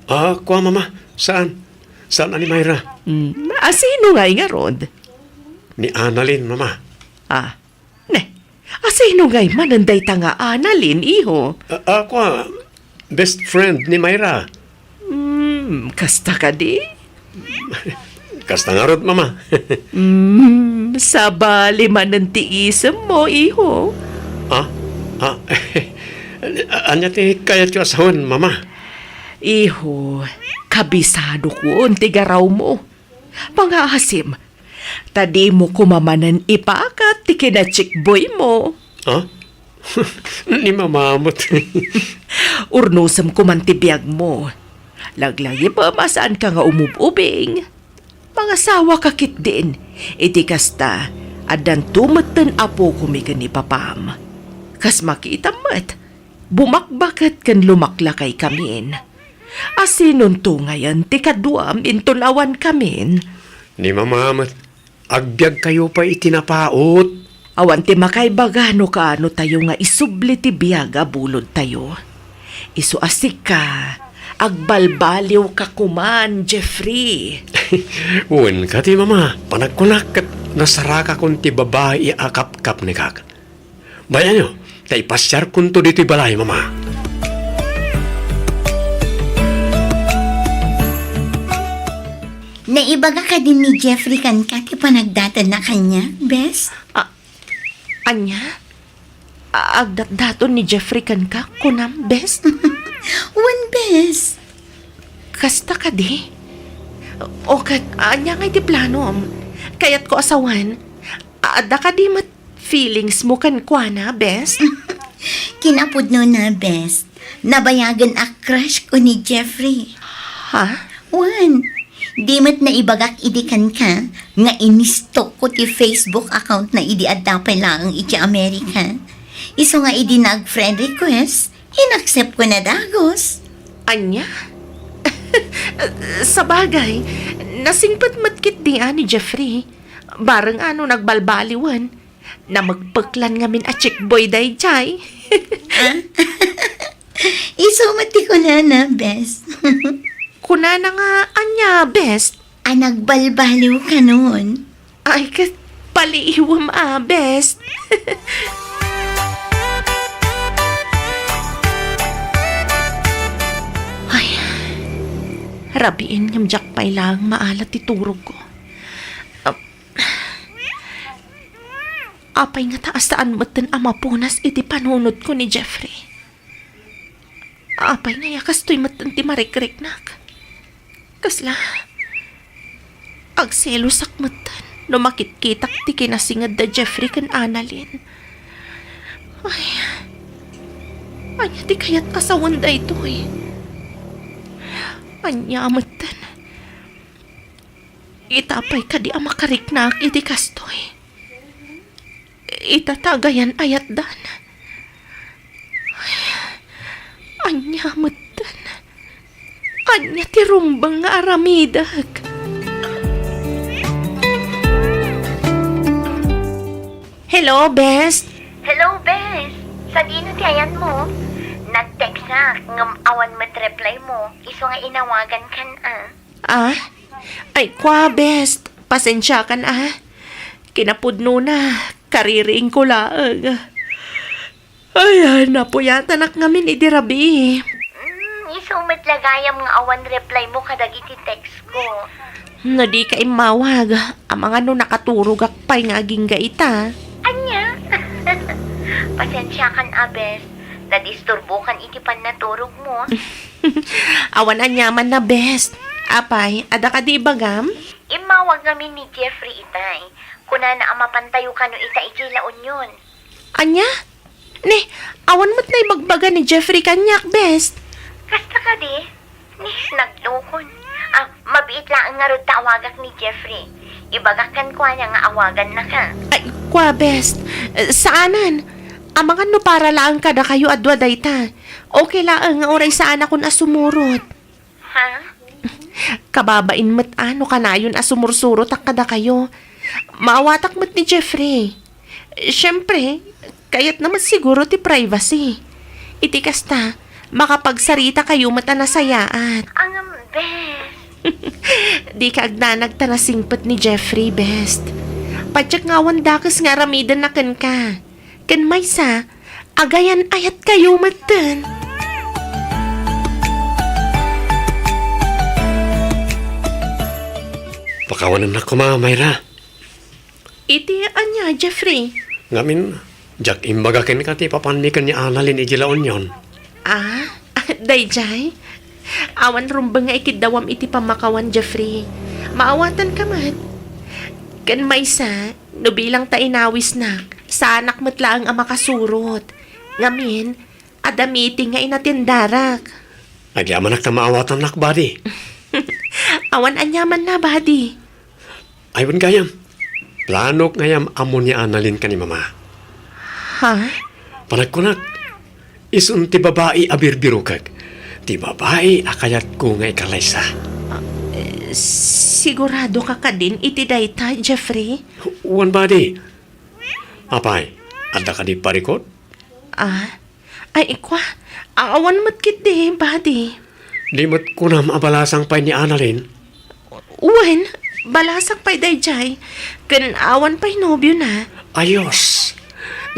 Ah, kua, Mama. Saan? Saan a ni Myra? Hmm, asino ngay ngarud? Ni Annalyn, Mama. Ah, ne. Asino ngay manen dayta nga Annalyn, iho? Ah, ah, kua, best friend ni Myra. Hmm, kasta kadi? Kasta ngarud, Mama. Hmm, sabali manen ti isemmo, iho. Ah? Ah? Ania ti kayatyo a sawen, Mama? Iho, kabisadokon ti garawmo. Pangaasim, ta dimo koma manen ipakat ti kinachickboymo. Ha? Ni Mama met. Urnosem koman ti biagmo. Laglagipem a saanka nga umub-ubing. Mangasawa ka ketdin. Iti kasta, addanto metten apokomi ken ni papam. Kas makitam met, bumakbaket ken lumaklakaykami. Asinonto ngayen ti kaduam inton awankamin? Ni Mama met, agbiagkayo pay iti napaut. Awan ti makaibaga no kaano tayo nga isubli ti biag a bulodtayo. Isu a sika, agbalbaliwka koman, Jeffrey. Wen kadi, Mama, panagkunak ket nasarakakon ti babai a kapkapnekak. Bay-anyo, ta ipasiarkonto ditoy balay, Mama. Naibaga kadin ni Jeffrey kenka ti panagdatenna kaniak, bes? A-, ania? A-, agdatdaton ni Jeffrey kenka, kunam, bes? Wen, bes. Kasta kadi? O ket, ania ngay ti planom? Kayatko a sawen. Adda kadi met feelings mo kenkuana, bes? Kinapudnona, bes. Nabayagen a crush ko ni Jeffrey. Ha? Wen, di met naibagak idi kenka nga inistok ko ti Facebook account na idi adda pay laeng iti Amerika. Isu nga idi nag-friend request, inaccept ko na dagus. Ania? Sabagay, nasingpet met ketdi a ni Jeffrey. Bareng a no nagbalbaliwen. Namekpeklan ngamin a chickboy daydiay. Ah? Isu met ti kunana, bes. Kunana nga ania, bes? A nagbalbaliw kanon. Ay, ket paliiwem a, bes. Rabiin ngem diak pay laeng maala ti turogko. Ap-, apay ngata a saan metten a mapunas iti panunotko ni Jeffrey? Apay ngaya kastoy metten ti marikriknak? Kasla, agselosak metten no makitkitak ti kinasinged da Jeffrey ken Annalyn. Ay, ania ti kayat a sawen daytoy? Ania metten? Ita pay kadi a makariknak iti kastoy? Ita ta agayan-ayatdan. Ay, ania metten? Ania ti rumbeng nga aramidek? Hello, best. Hello, best. Sadino ti ayanmo? Nag-textak ngem awan met reply mo. Isu nga inawagankan, a. Ah? Ay, kua, best. Pasensiakan, a. Kinapudnona, kaririingko laeng. Ay, napuyatanak ngamin idi rabii. Mm, isu met la gayam nga awan reply mo kadagiti textko. No dika immawag, amangan no nakaturogak pay nga agingga ita. Ania? Pasensiakan, a, best. Nadisturbokan iti pannaturogmo. Awan aniamanna, best. Apay, adda kadi ibagam? Immawag ngamin ni Jeffrey itay. Kunana a mapantayo kano ita idiay La Union. Ania? Ni, awan met naibagbaga ni Jeffrey kaniak, best. Kasta kadi? Ni, naglukon. Ah, mabiit laeng ngarud ta awagak ni Jeffrey. Ibagak kenkuana nga awagannaka. Ay, kua, best. Eh, saanen. Amangan no para laeng kadakayo a dua dayta. Okay laeng nga uray saanakon a sumurot. Ha? Kababain met a no kanayon a sumursurotak kadakayo. Maawatak met ni Jeffrey. Siyempre, kayatna met siguro ti privacy. Iti kasta, makapagsaritakayo met a nasayaat. Ngem, best. Dika agdanag ta nasingpet ni Jeffrey, best. Patiek nga awan dakes nga aramidenna kenka. Ken maysa, agayan-ayatkayo metten. Pakawanennak koma, Myra. Iti ania, Jeffrey? Ngamin, diak imbaga kenka ti papanmi ken ni Annalyn idiay La Union. Ah, daydiay? Awan rumbeng nga ikiddawam iti pammakawan, Jeffrey. Maawatanka met. Ken maysa, no bilang ta inawisnak, saanak met laeng a makasurot. Ngamin, adda meeting nga inatendarak. Agyamanak ta maawatannak, buddy. Awan aniamanna, buddy. Ay, wen gayam. Planok gayam ammo ni Annalyn ken ni Mama. Ha? Panagkunak, isun ti babai a birbirokek. Ti babai a kayatko nga ikallaysa. Ah, eh, sigurado ka kadin iti dayta, Jeffrey? Wen, buddy. Apay, adda kadi parikut? Ah, ay, ikwa, awan met ketdi, buddy. Di met kunam a balasang pay ni Annalyn? Wen, balasang pay daydiay, ken awan pay nobiona. Ayos!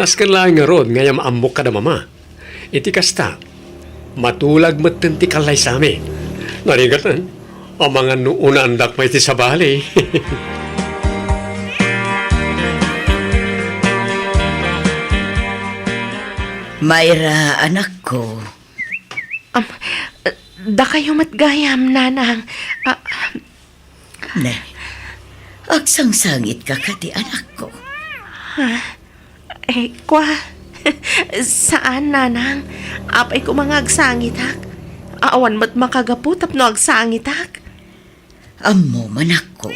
Nasken laeng ngarud nga ammok kada mama. Iti kasta, matulag metten ti kallaysami. Narigat, eh. Amangan no unaandak pay ti sabali. Myra, anakko. Am, dakayo met gayam, nanang. Ah, Ne, agsangsangitka kadi, anakko? Ha? Eh, kwa, saan, nanang. Apay koma nga agsangitak. Awan met makagapu tapno agsangitak. Ammom, anakko,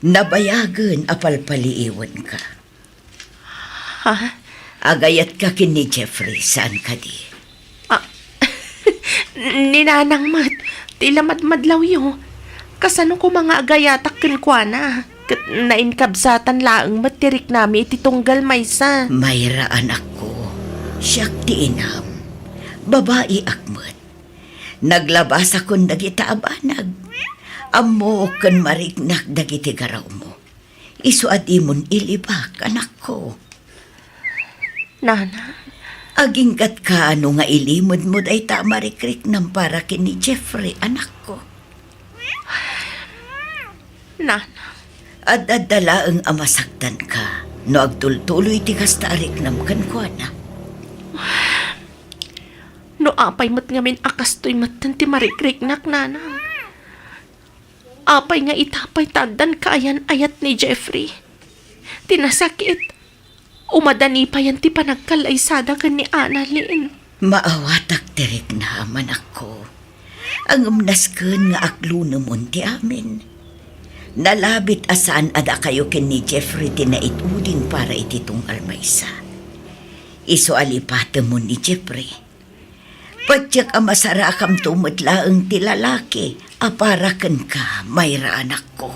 nabayagen a palpaliiwenka. Ha? Agayatka ken ni Jeffrey, saan kadi? Ah, ni nanang met, ti la madmadlawyo. Kasano koma nga agayatak kenkuana? Ket nainkabsatan laeng met ti riknami iti tunggal maysa. Myra, anakko, siak ti inam. Babaiak met. Naglabasakon dagita a banag. Ammok ken mariknak dagiti garawmo. Isu a dimon ilibak, anakko. Nanang? Aginggatka no nga ilimedmo dayta a marikriknam para ken ni Jeffrey, anakko. Nanang. Ad-adda laeng a masaktanka no agtultuloy ti kasta a riknam kenkuana. No apay met ngamin a kastoy metten ti marikriknak, Nanang? Apay nga ita pay ta addan kaayan-ayat ni Jeffrey? Ti nasakit, umadani payen ti panagkallaysada ken ni Annalyn. Maawatak ti riknam, anakko. Ngem nasken nga aklunemon ti amin. Nalabit a saan a dakayo ken ni Jeffrey ti naituding para iti tunggal maysa. Isu a lipatemon ni Jeffrey. Patiek a masarakamto met laeng ti lalaki a para kenka, Myra, anakko.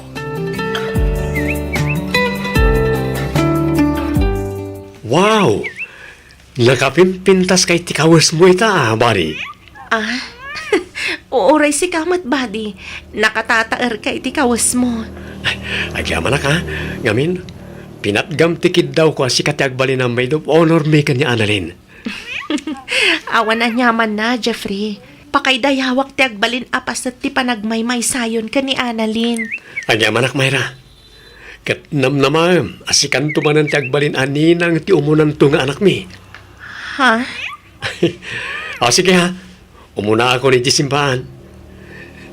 Wow! Nakapimpintaska iti kawesmo ita, a, buddy. Ah? Uray sika met, buddy. Nakatataerka iti kawesmo. Agyamanak, a. Ngamin, pinatgam ti kiddawko a sika ti agbalin a maid of honor mi ken ni Annalyn. Awan aniamanna, Jeffrey. Pakaidayawak ti agbalin a paset ti panagmaymaysayon ken ni Annalyn. Agyamanak, Myra. Ket namnamaem a sikanto manen ti agbalin a ninang ti umunanto nga anakmi. Ha? O, sige, ha. Umunaakon iti simbaan.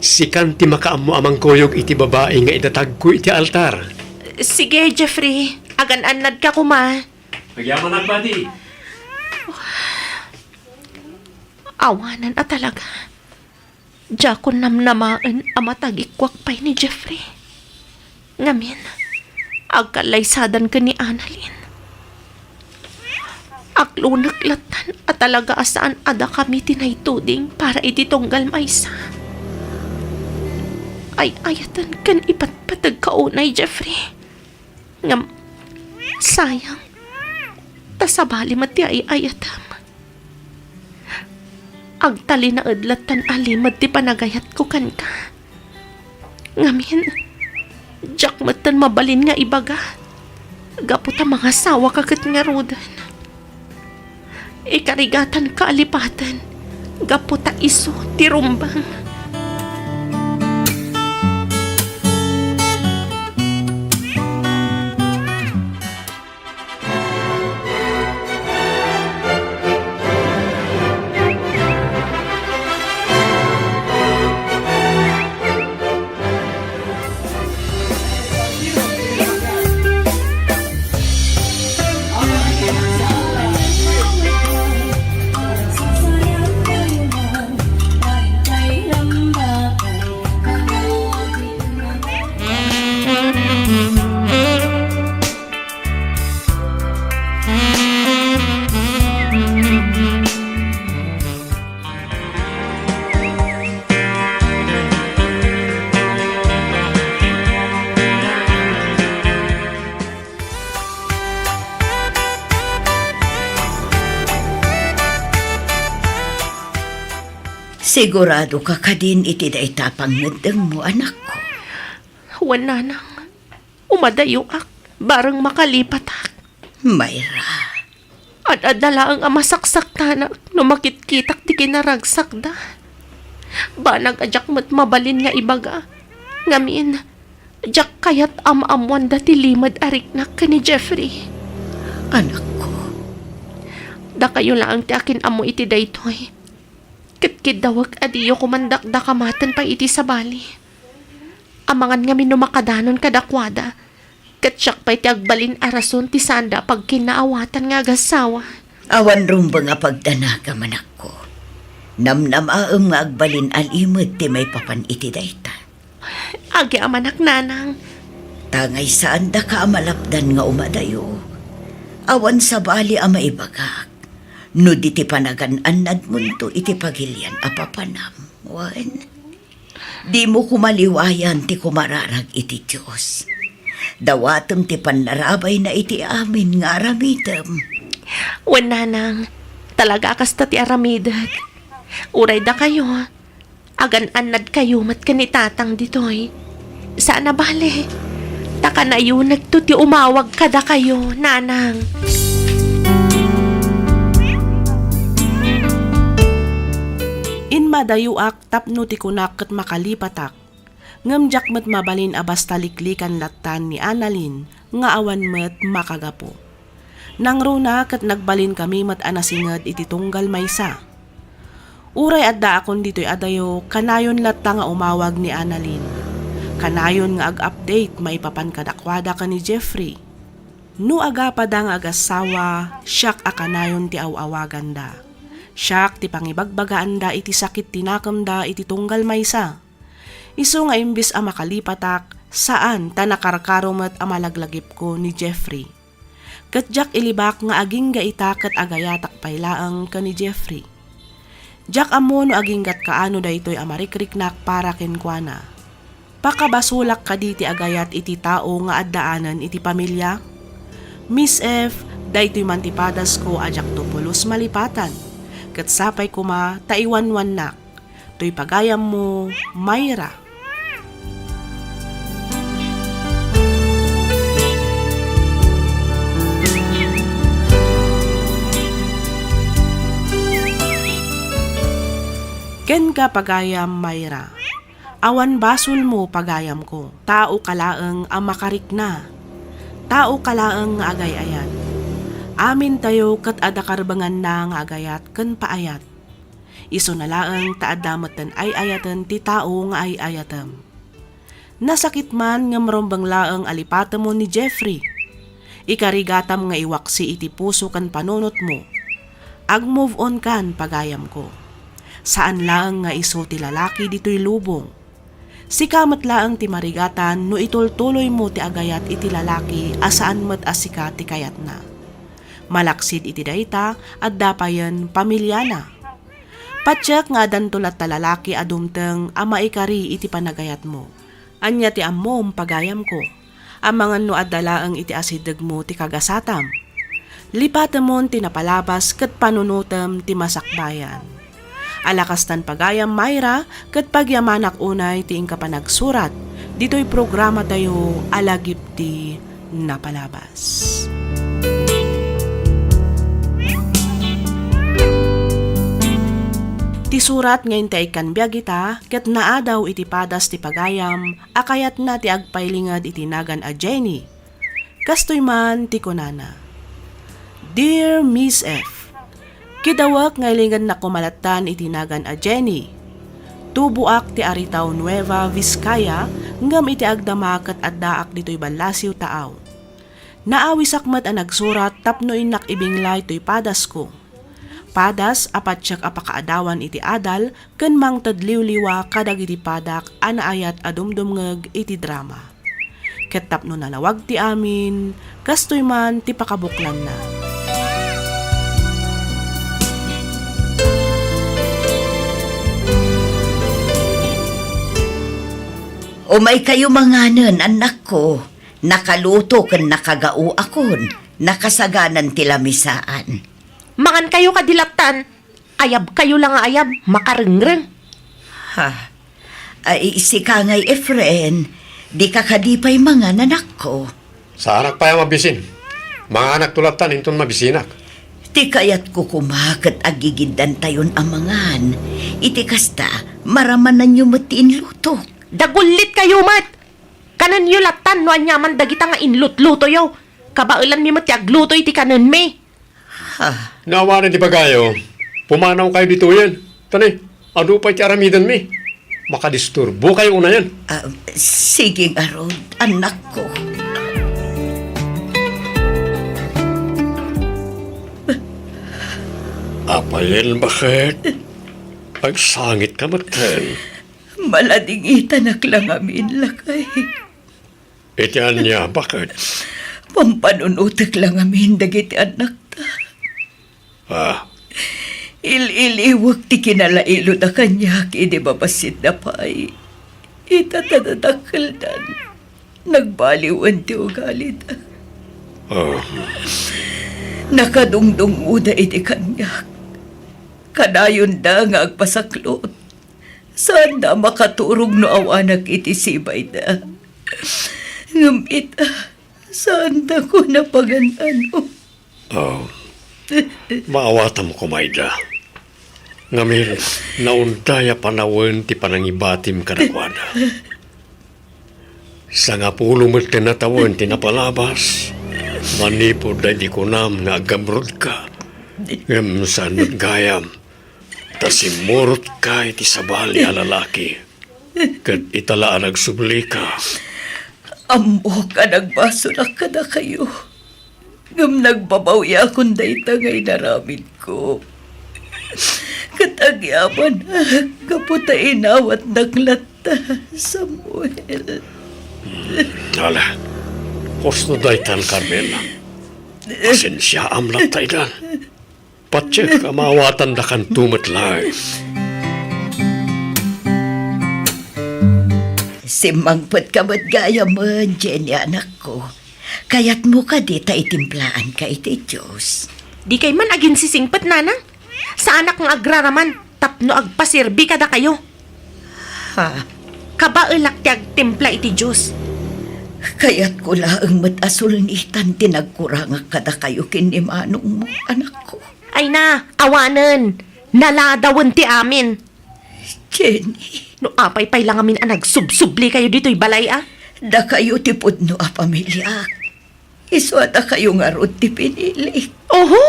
Sikan ti makaammo a mangkuyog iti babai nga idatagko iti altar. Sige, Jeffrey. Agan-annadka koma. Agyamanak, buddy. Awanan a talaga. Diakon namnamaen a matagikkuak pay ni Jeffrey. Ngamin, agkallaysadan ken ni Annalyn. Aklunek lattan a talaga a saan a dakami ti naituding para iti tunggal maysa. Ay-ayaten ken ipatpategka unay, Jeffrey. Ngem, sayang, ta sabali met ti ay-ayatem. Agtalinaed lattan a limed ti panagayatko kenka. Ngamin, diak metten mabalin nga ibaga, gapu ta mangasawaka ket ngaruden. Ikarigatanka a lipaten, gapu ta isu ti rumbeng. Sigurado ka kadin iti dayta a pangngeddengmo, anakko? Wen, nanang. Umadayoak, bareng makalipatak. Myra. Ad-adda laeng a masaksaktanak no makitkitak ti kinaragsakda. Banag a diak met mabalin nga ibaga. Ngamin, diak kayat a maammoanda ti limed a riknak ken ni Jeffrey. Anakko. Dakayo laeng ti akin-ammo iti daytoy. Ket kiddawek a diyo koma dakdakamaten pay iti sabali. Amangan ngamin no makadanon kadakuada, ket siak pay ti agbalin a rason ti saanda a pagkinnaawatan nga agassawa. Awan rumbeng a pagdanagam, anakko. Namnamaem nga agbalin a limed ti maipapan iti dayta. Agyamanak, nanang. Tangay saandaka a malapdan nga umadayo. Awan sabali a maibagak no di ti panagan-annadmonto iti pagilian a papanam. Wen, dimo koma liwayan ti kumararag iti Dios. Dawatem ti pannarabayna iti amin nga aramidem. Wen, nanang, talaga a kasta ti aramidek. Uray dakayo, agan-annadkayo met ken ni Tatang ditoy. Saan a bale, ta kanayonekto ti umawag kadakayo, nanang. Immadayoak tapno ti kunak ket makalipatak. Ngem diak met mabalin a basta liklikan lattan ni Annalyn nga awan met makagapu. Nangruna ket nagbalinkami met a nasinged iti tunggal maysa. Uray addaakon ditoy adayo, kanayon latta nga umawag ni Annalyn. Kanayon nga ag-update maipapan kadakuada ken ni Jeffrey. No agapada nga agassawa, siak a kanayon ti aw-awaganda. Siak ti pangibagbagaanda iti sakit ti nakemda iti tunggal maysa. Isu nga imbes a makalipatak, saan ta nakarkaro met a malaglagipko ni Jeffrey. Ket diak ilibak nga agingga ita ket agayatak pay laeng ken ni Jeffrey. Diak ammo no aginggat kaano daytoy a marikriknak para kenkuana. Pakabasolak kadi ti agayat iti tao nga addaanen iti pamilia? Miss F, daytoy man ti padasko a diakto pulos malipatan. Ket sapay koma ta iwanwannak. Toy pagayammo, Myra. Kenka, pagayam Myra. Awan basolmo, pagayamko. Taoka laeng a makarikna. Taoka laeng nga agay-ayat. Amintayo ket adda karbenganna nga agayat ken paayat. Isuna laeng ta adda metten ay-ayaten ti tao nga ay-ayatem. Nasakit man ngem rumbeng laeng a lipatemon ni Jeffrey. Ikarigatam nga iwaksi iti puso ken panunotmo. Ag-move on kan, pagayamko. Saan laeng nga isu ti lalaki ditoy lubong. Sika met laeng ti marigatan no itultuloymo ti agayat iti lalaki a saan met a sika ti kayatna. Malaksid iti dayta, adda payen pamiliana. Patiek nga addanto latta lalaki a dumteng a maikari iti panagayatmo. Ania ti ammom, pagayamko? Amangan no adda laeng iti asidegmo ti kagasatam. Lipatemon ti napalabas ket panunotem ti masakbayan. Ala kastan, pagayam Myra, ket pagyamanak unay ti inka panagsurat ditoy programatayo a Lagip ti Napalabas. Ti surat nga intay ikkan biag ita ket naadaw iti padas ti pagayam a kayatna ti agpailinged iti nagan a Jenny. Kastoy man ti kunana, "Dear Miss F, kidawek nga ilingennak koma lattan iti nagan a Jenny. Tuboak ti Aritao Nueva, Vizcaya, ngem iti agdama ket addaak ditoy Ballasiw, Taao. Naawisak met a nagsurat tapno innak ibinglay toy padasko. Padas a patiek a pakaadawan iti adal ken mangted liwliwa kadagiti padak a naayat a dumdumngeg iti drama. Ket tapno nalawag ti amin, kastoy man ti pakabuklanna." Umaykayo manganen, annakko. Nakaluto ken nakagaoakon. Nakasaganan ti lamisaan. Mangankayo kadi lattan. Ayabkayo la nga ayab, makarengreng. Ha? Ay, sika ngay, Efren, dika kadi pay mangan, anakko? Saanak pay a mabisin. Manganakto lattan inton mabisinak. Ti kayatko koma ket agigiddantayon a mangan. Iti kasta, maramananyo met ti inlutok. Dagullitkayo met! Kanenyo lattan no aniaman dagita nga inlutlutoyo. Kabaelanmi met ti agluto iti kanenmi. Ha? No awanen ti bagayo, pumanawkayo ditoyen. Tani, adu pay ti aramidenmi. Makadisturbokayo unayen. Ah, sige ngarud, annakko. Apayen, baket? Agsangitka metten. Maladingitanak la ngamin, lakay. Iti ania, baket? Pampanunotek la ngamin dagiti annakta. Ah. Il-iliwek ti kinalailona kaniak idi babassit da pay. Ita ta dadakkeldan, nagbaliwen ti ugalida. Ah. Nakadungdungngoda iti kaniak. Kadayonda nga agpasaklot. Saanda a makaturog no awanak iti sibayda. Ngem ita, saanda ko napagan-ano. Oh, maawatam koma ida. Ngamin, naunday a panawen ti panangibatim kadakuada. Sangapulo met ti tawen ti napalabas, manipud daydi kunam nga aggamrudka. Ngem saan met gayam, ta simmurotka iti sabali a lalaki, ket ita la a nagsublika. Ammok a nagbasolak kadakayo, ngem nagbabawiakon dayta nga inaramidko. Ket agyamanak gapu ta inawatnak latta, Samuel. Ala, husto daytan, Carmela. Pasensiaam latta idan. Patiek a maawatandakanto met laeng. Simmangpetka met gayamen, Jenny, anakko. Kayatmo kadi ta itimplaanka iti Dios? Dikay man aginsisingpet, nanang. Saanak nga agraraman tapno agpaserbi kadakayo. Ha? Kabaelak ti agtimpla iti Dios. Kayatko laeng met a sulnitan ti nagkurangak kadakayo ken ni manongmo, anakko. Ay na, awanen. Naladawen ti amin. Jenny. No apay pay la ngamin a nagsubsublikayo ditoy balay a? Dakayo ti pudno a pamiliak. Isu a dakayo ngarud ti pinilik. Oho!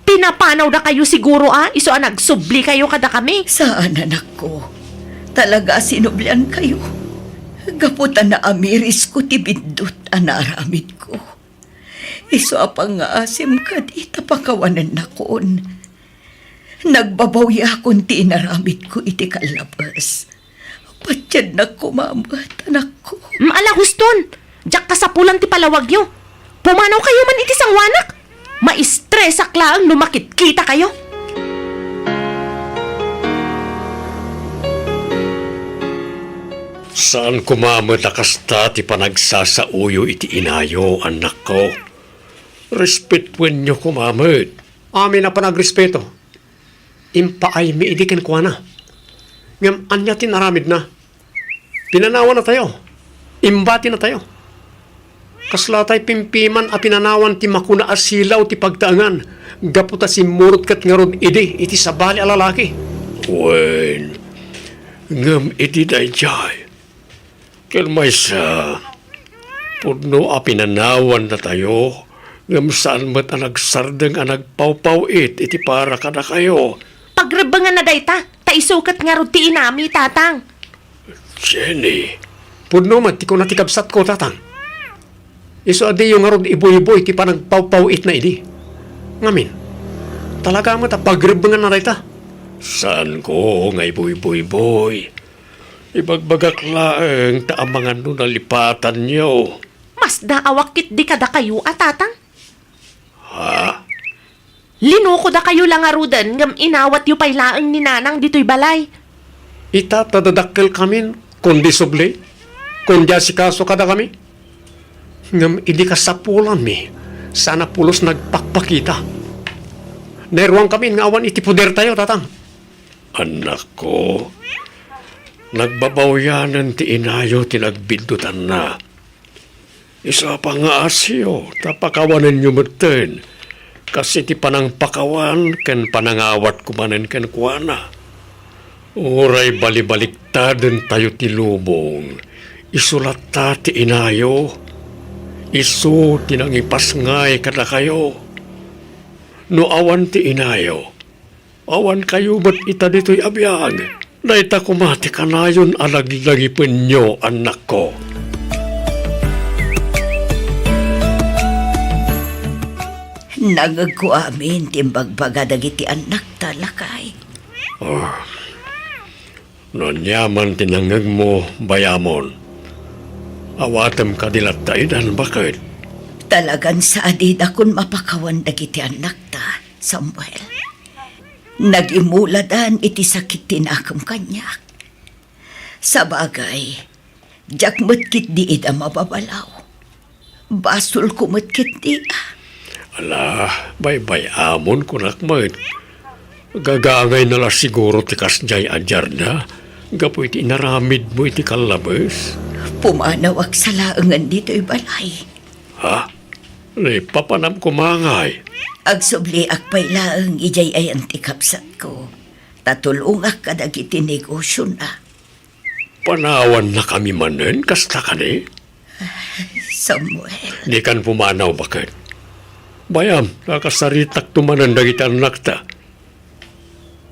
Pinapanawdakayo siguro a isu a nagsublikayo kadakami. Saan, anakko. Talaga a sinubliankayo. Gapu ta naamirisko ti biddut a naaramidko. Isu a pangngaasim kadi ta pakawanennakon. Nagbabawiakon ti inaramidko iti kallabes. Patiennak koma met, anakko. Mm, ala, huston! Diak kasapulan ti palawagyo. Pumanawkayo man iti sangoanak. Maistresak laeng no makitkitakayo. Saan koma met a kasta ti panagsasaoyo iti inayo, annakko. Respetuenyo koma met. Amin a panagrespeto, impaaymi idi kenkuana. Ngem ania ti inaramidna? Pinanawannatayo. Imbatinatayo. Kasla tay pimpiman a pinanawan ti makuna a silaw ti pagtaengan gapu ta simmurot ket ngarud idi iti sabali a lalaki. Wen, ngem iti daydiay, ken maysa, pudno a pinanawannatayo, ngem saan met a nagsardeng a nagpawpaw-it iti para kadakayo. Pagrebbenganna dayta, ta isu ket ngarud ti inami, tatang. Jenny, pudno met ti kuna ti kabsatko, tatang. Isu a diyo ngarud ibuybuy ti panagpawpaw-itna idi. Ngamin, talaga met a pagrebbenganna dayta. Saanko nga ibuybuyboy. Ibagbagak laeng ta amangan no nalipatanyo. Masdaawak ketdi kadakayo a, tatang. Ha? Linukodakayo la ngaruden ngem inawatyo pay laeng ni nanang ditoy balay. Ita ta dadakkelkamin, kundi subli, kundi asikaso kadakami. Ngem idi kasapulanmi, saan a pulos nagpakpakita. Nairuangkamin nga awan iti podertayo, tatang. Annakko, nagbabawianen ti inayo ti nagbiddutanna. Isu a pangngaasyo ta pakawanenyo metten, kas iti panangpakawan ken panangawatko manen kenkuana. Uray balibaliktadentayo ti lubong, isu latta ti inayo, isu ti nangipasngay kadakayo. No awan ti inayo, awankayo met ita ditoy a biag. Dayta koma ti kanayon a laglagipenyo, annakko. Nangngegko amin ti imbagbaga dagiti annakta, lakay. Ah, no aniaman ti nangngegmo, bayamon. Awatem kadi latta idan, baket? Talagan sadidakon mapakawan dagiti annakta, Samuel. Nagimuladan iti sakit ti nakem kaniak. Sabagay, diak met ketdi ida mababalaw. Basolko met ketdi. Ala, baybay-amon kunak met. Gagangayna la siguro ti kasdiay a diarda gapu iti inaramidmo iti kallabes. Pumanawak sa laengen ditoy balay. Ha? Naipapanam koma ngay? Agsubliak pay laeng idiay ayan ti kabsatko, ta tulongak kadagiti negosiona. Panawannakami manen, kasta kadi? Samuel. Dikan pumanaw, baket. Bay-am, nakasaritakto manen dagiti annakta.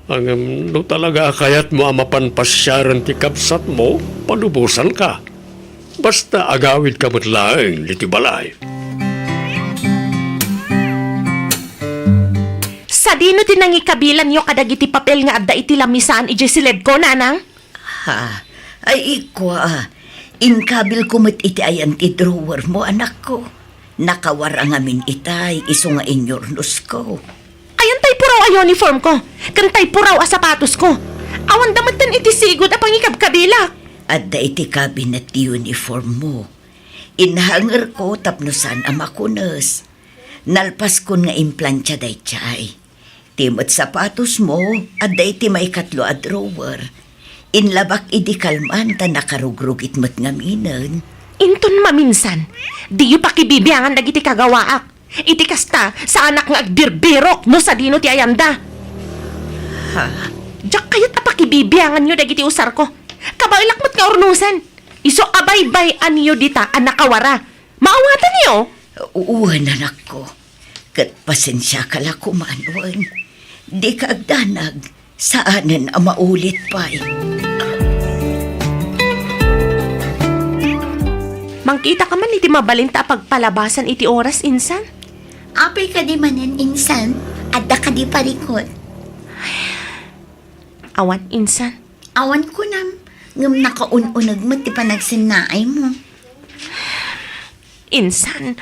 Ngem no talaga a kayatmo a mapan pasiaren ti kabsatmo, palubosanka. Basta agawidka met laeng ditoy balay. Sadino ti nangikabilanyo kadagiti papel nga adda iti lamisaan idiay siledko, nanang? Ha? Ay, ikua, inkabilko met iti ayan ti drawer mo, anakko. Nakawara ngamin itay, isu nga inyurnosko. Ayan tay puraw a uniform ko, ken tay puraw a sapatos ko. Awanda metten iti sigud a pangikabkabilak. Adda iti cabinet ti uniform mo. Inhangerko tapno saan a makunes. Nalpaskon nga implantia daydiay. Ti met sapatosmo, adda iti maikatlo a drawer. Inlabak idi kalman ta nakarugrugit met ngaminen. Inton maminsan, diyo pakibibiangan dagiti kagawaak. Iti kasta, saanak nga agbirbirok no sadino ti ayanda. Ha? Diak kayat a pakibibianganyo dagiti usarko. Kabaelak met nga urnosen. Isu a baybay-anyo dita a nakawara. Maawatanyo? Wen, anakko. Ket pasensiaka la koman, wen. Dika agdanag, saanen a maulit pay. Mangkitaka man iti mabalinta a pagpalabasan iti oras, insan? Apay kadi manen, insan? Adda kadi parikut? Awan, insan. Awan kunam, ngem nakaun-uneg met ti panagsennaaymo. Insan.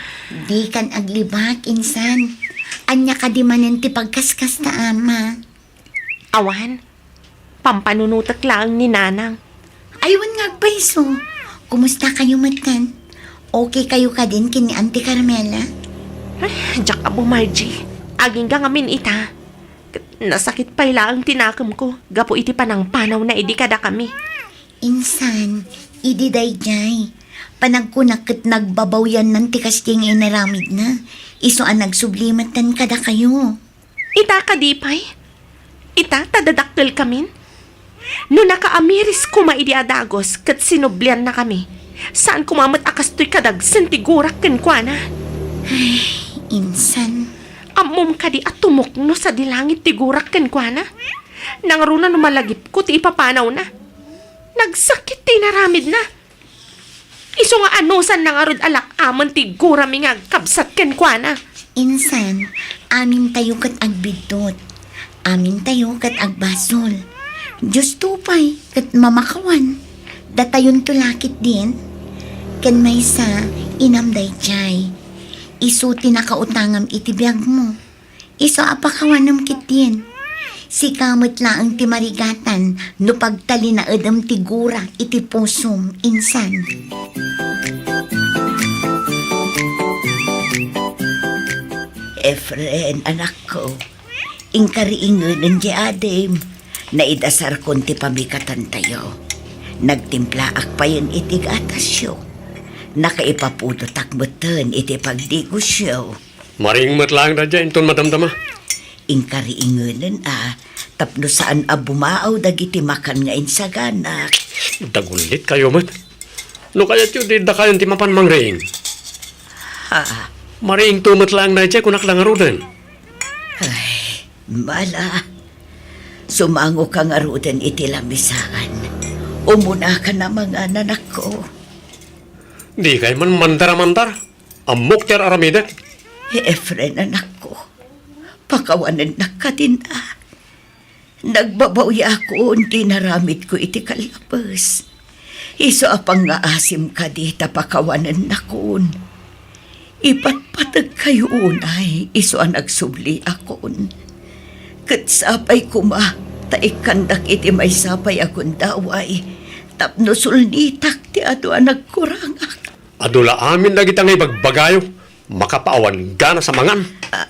Dikan aglibak, insan. Ania kadi manen ti pagkaskasta, ama? Awan. Pampanunotek laeng ni nanang. Ay, wen nga agpayso. Kumusta kayo metten? Okay kayo kadin ken ni Auntie Carmela? Ay, diak abu, Margie. Agingga ngamin ita. Ket nasakit pay laeng ti nakemko gapu iti panangpanawna idi kadakami. Insan, idi daydiay, panagkunak ket nagbabawiannan ti kasdi nga inaramidna, isu a nagsubli metten kadakayo. Ita kadi pay? Ita ta dadakkelkamin? No nakaamiris koma idi a dagus ket sinubliannakami, saan koma met a kastoy kadagsen ti gurak kenkuana. Ay, insan. Ammom kadi a tumukno sadi langit ti gurak kenkuana? Nangruna no malagipko ti ipapanawna. Nagsakit ti inaramidna. Isu nga anusanna ngarud a lak-amen ti gurami nga agkabsat kenkuana. Insan, amintayo ket agbiddut. Amintayo ket agbasol. Diosto pay ket mamakawan. Datayonto la ketdin. Ken maysa, inam daydiay. Isu ti nakautangam iti biagmo. Isu a pakawanem ketdin. Sika met laeng ti marigatan no pagtalinaedem ti gura iti pusom, insan. Efren, anakko, inkariingenen ti adim. Naidasarkon ti pamikatantayo. Nagtimplaak payen iti gatasyo. Nakaipapudotak metten iti pagdigosyo. Mariing met laeng daydiay inton madamdama. Inkariingenen a, tapno saan a bumaaw dagiti makan nga insaganak. Dagullit kayo met. No kayatyo, di dakayon ti mapan mangriing. Ha? Mariingto met laeng daydiay, kunak la ngaruden. Ay, mala. Sumangoka ngaruden iti lamisaan. Umunaka na mangan, anakko. Dikay man mandar a mandar. Ammok ti ar-aramidek. Efren, anakko, pakawanennak kadin a. Nagbabawiakon ti inaramidko iti kallapes. Isu a pangngaasim kadi ta pakawanennakon. Ipatpategkayo unay isu a nagsubliakon. Ket sapay koma ta ikkandak iti maysa pay a gundaway tapno sulnitak ti adu a nagkurangak. Adu la amin dagita nga ibagbagayo, makapaawan gana sa mangan. Ah,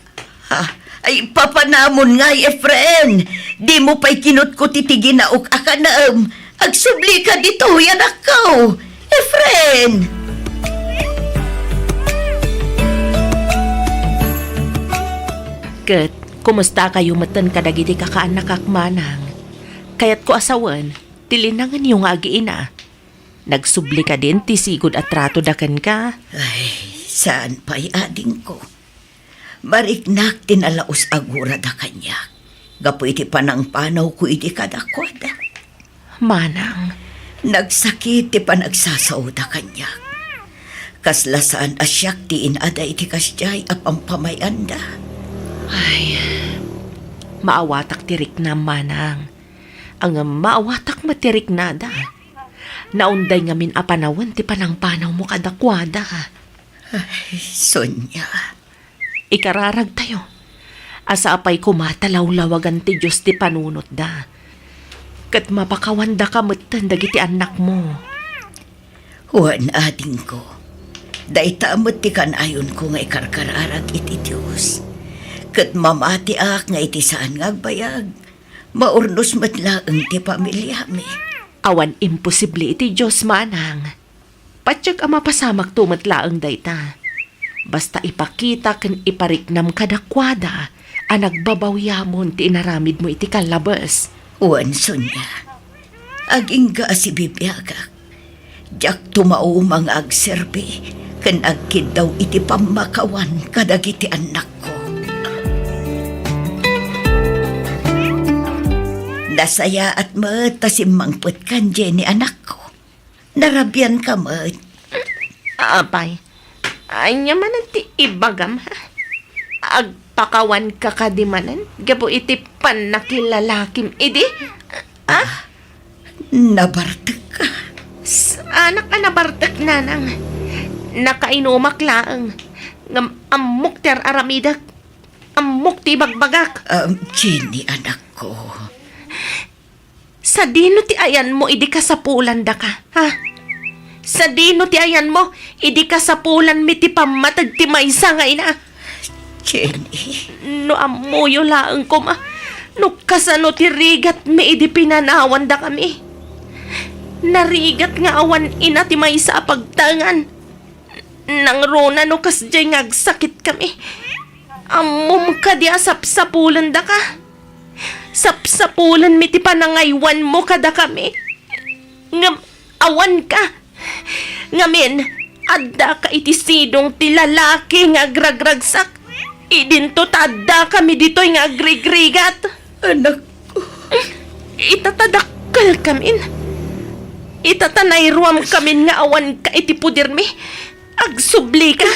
ah, ay, papanamon ngay, Efren! Dimo pay kinutkuti ti ginaok a kanem. Agsublika ditoy, anakko! Efren! Ket, kumusta kayo metten kadagiti kakaannakak manang? Kayatko a sawen ti linangenyo nga agiina. Nagsubli kadin ti sigud a tratoda kenka? Ay, saan pay, adingko. Mariknak ti nalaus a gurada kaniak gapu iti panangpanawko idi kadakuada. Manang. Nagsakit ti panagsasaoda kaniak. Kasla saan a siak ti inaada iti kasdiay a pampamay-anda. Ay, maawatak ti riknam, Manang. Ngem maawatak met ti riknada. Naunday ngamin a panawen ti panangpanawmo kadakuada. Ay, Sonia. Ikararagtayo a sapay koma ta lawlawagan ti Dios ti panunotda. Ket mapakawandaka metten dagiti annakmo. Wen, adingko, dayta met ti kanayonko nga ikarkararag iti Dios. Ket mamatiak nga iti saan nga agbayag, maurnos met laeng ti pamiliami. Awan imposible iti Dios, Manang. Patiek a mapasamakto met laeng dayta. Basta ipakita ken ipariknam kadakuada a nagbabawiamon ti inaramidmo iti kallabes. Wen, Sonia, agingga a sibibiagak. Diak tumauma nga agserbi ken agkiddaw iti pammakawan kadagiti annakko. Nasayaat met ta simmangpetkan, Jenny, anakko. Narabianka met. Apay, ania manen ti ibagam, ha? Agpakawanka kadi manen gapu iti pannakilalakim idi? Ah? Nabartekka? Saanak a nabartek, Nanang. Nakainumak laeng. Ngem ammok ti ar-aramidek. Ammok ti ibagbagak. Um, Jenny, anakko. Sadino ti ayanmo idi kasapulandaka, ha? Sadino ti ayanmo idi kasapulanmi ti pammateg ti maysa nga ina? Jenny. No ammoyo laeng koma no kasano ti rigatmi idi pinanawandakami. Narigat nga awan ina ti maysa a pagtaengan. Nangruna no kasdiay nga agsakitkami. Ammom kadi a sapsapulendaka? Sapsapulenmi ti panangaywanmo kadakami. Ngem awanka. Ngamin, addaka iti sidong ti lalaki nga agragragsak. Idinto ta addakami ditoy nga agrigrigat. Anakko. Ita ta dakkelkamin. Ita ta nairuamkamin nga awanka iti pudermi. Agsublika.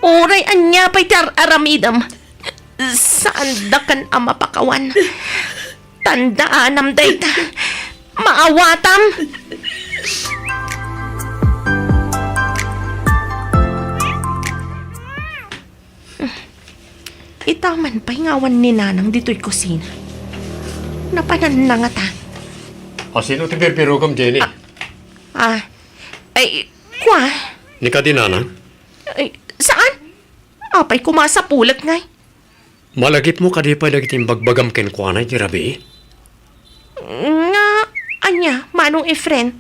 Uray ania pay ti ar-aramidem, saandakan a mapakawan. Tandaanam dayta. Maawatam. Ita man pay nga awan ni Nanang ditoy kusina. Napananna ngata. A, sino ti birbirugom, Jenny? Ah, ah, ay, kua? Ni kadi Nanang? Ay, saan? Apay koma sapulek ngay? Malagipmo kadi pay dagiti imbagbagam kenkuana iti rabii? Nga, ania, Manong Efren?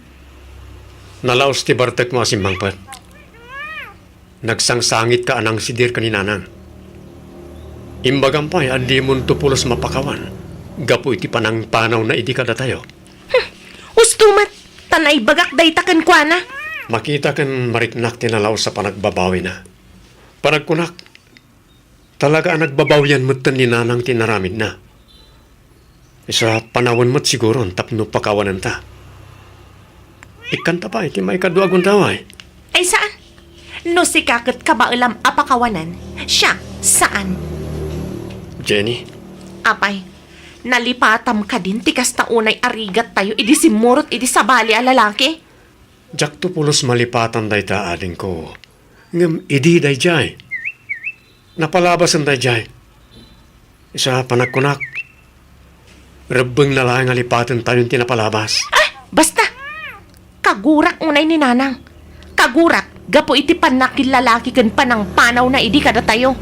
Nalaus ti bartekmo a simmangpet. Nagsangsangitka a nangsidir ken ni Nanang. Imbagam pay a dimonto pulos mapakawan gapu iti panangpanawna idi kadatayo. Hmm, husto met, ta naibagak dayta kenkuana. Makita ken mariknak ti nalaus a panagbabawina. Panagkunak, talaga a nagbabawian metten ni Nanang ti inaramidna. Isu a panawen met siguron tapno pakawanenta. Ikkanta pay ti maikadua a gundaway. Ay, saan? No sika ket kabaelam a pakawanen, siak, saan? Jenny. Apay, nalipatam kadin ti kasta unay a rigattayo idi simmurot iti sabali a lalaki? Diakto pulos malipatan dayta, adingko. Ngem idi daydiay, napalabasen daydiay. Isu a panagkunak, rebbengna laeng a lipatentayon ti napalabas. Ah, basta! Kagurak unay ni Nanang. Kagurak gapu iti pannakillalaki ken panangpanawna idi kadatayo.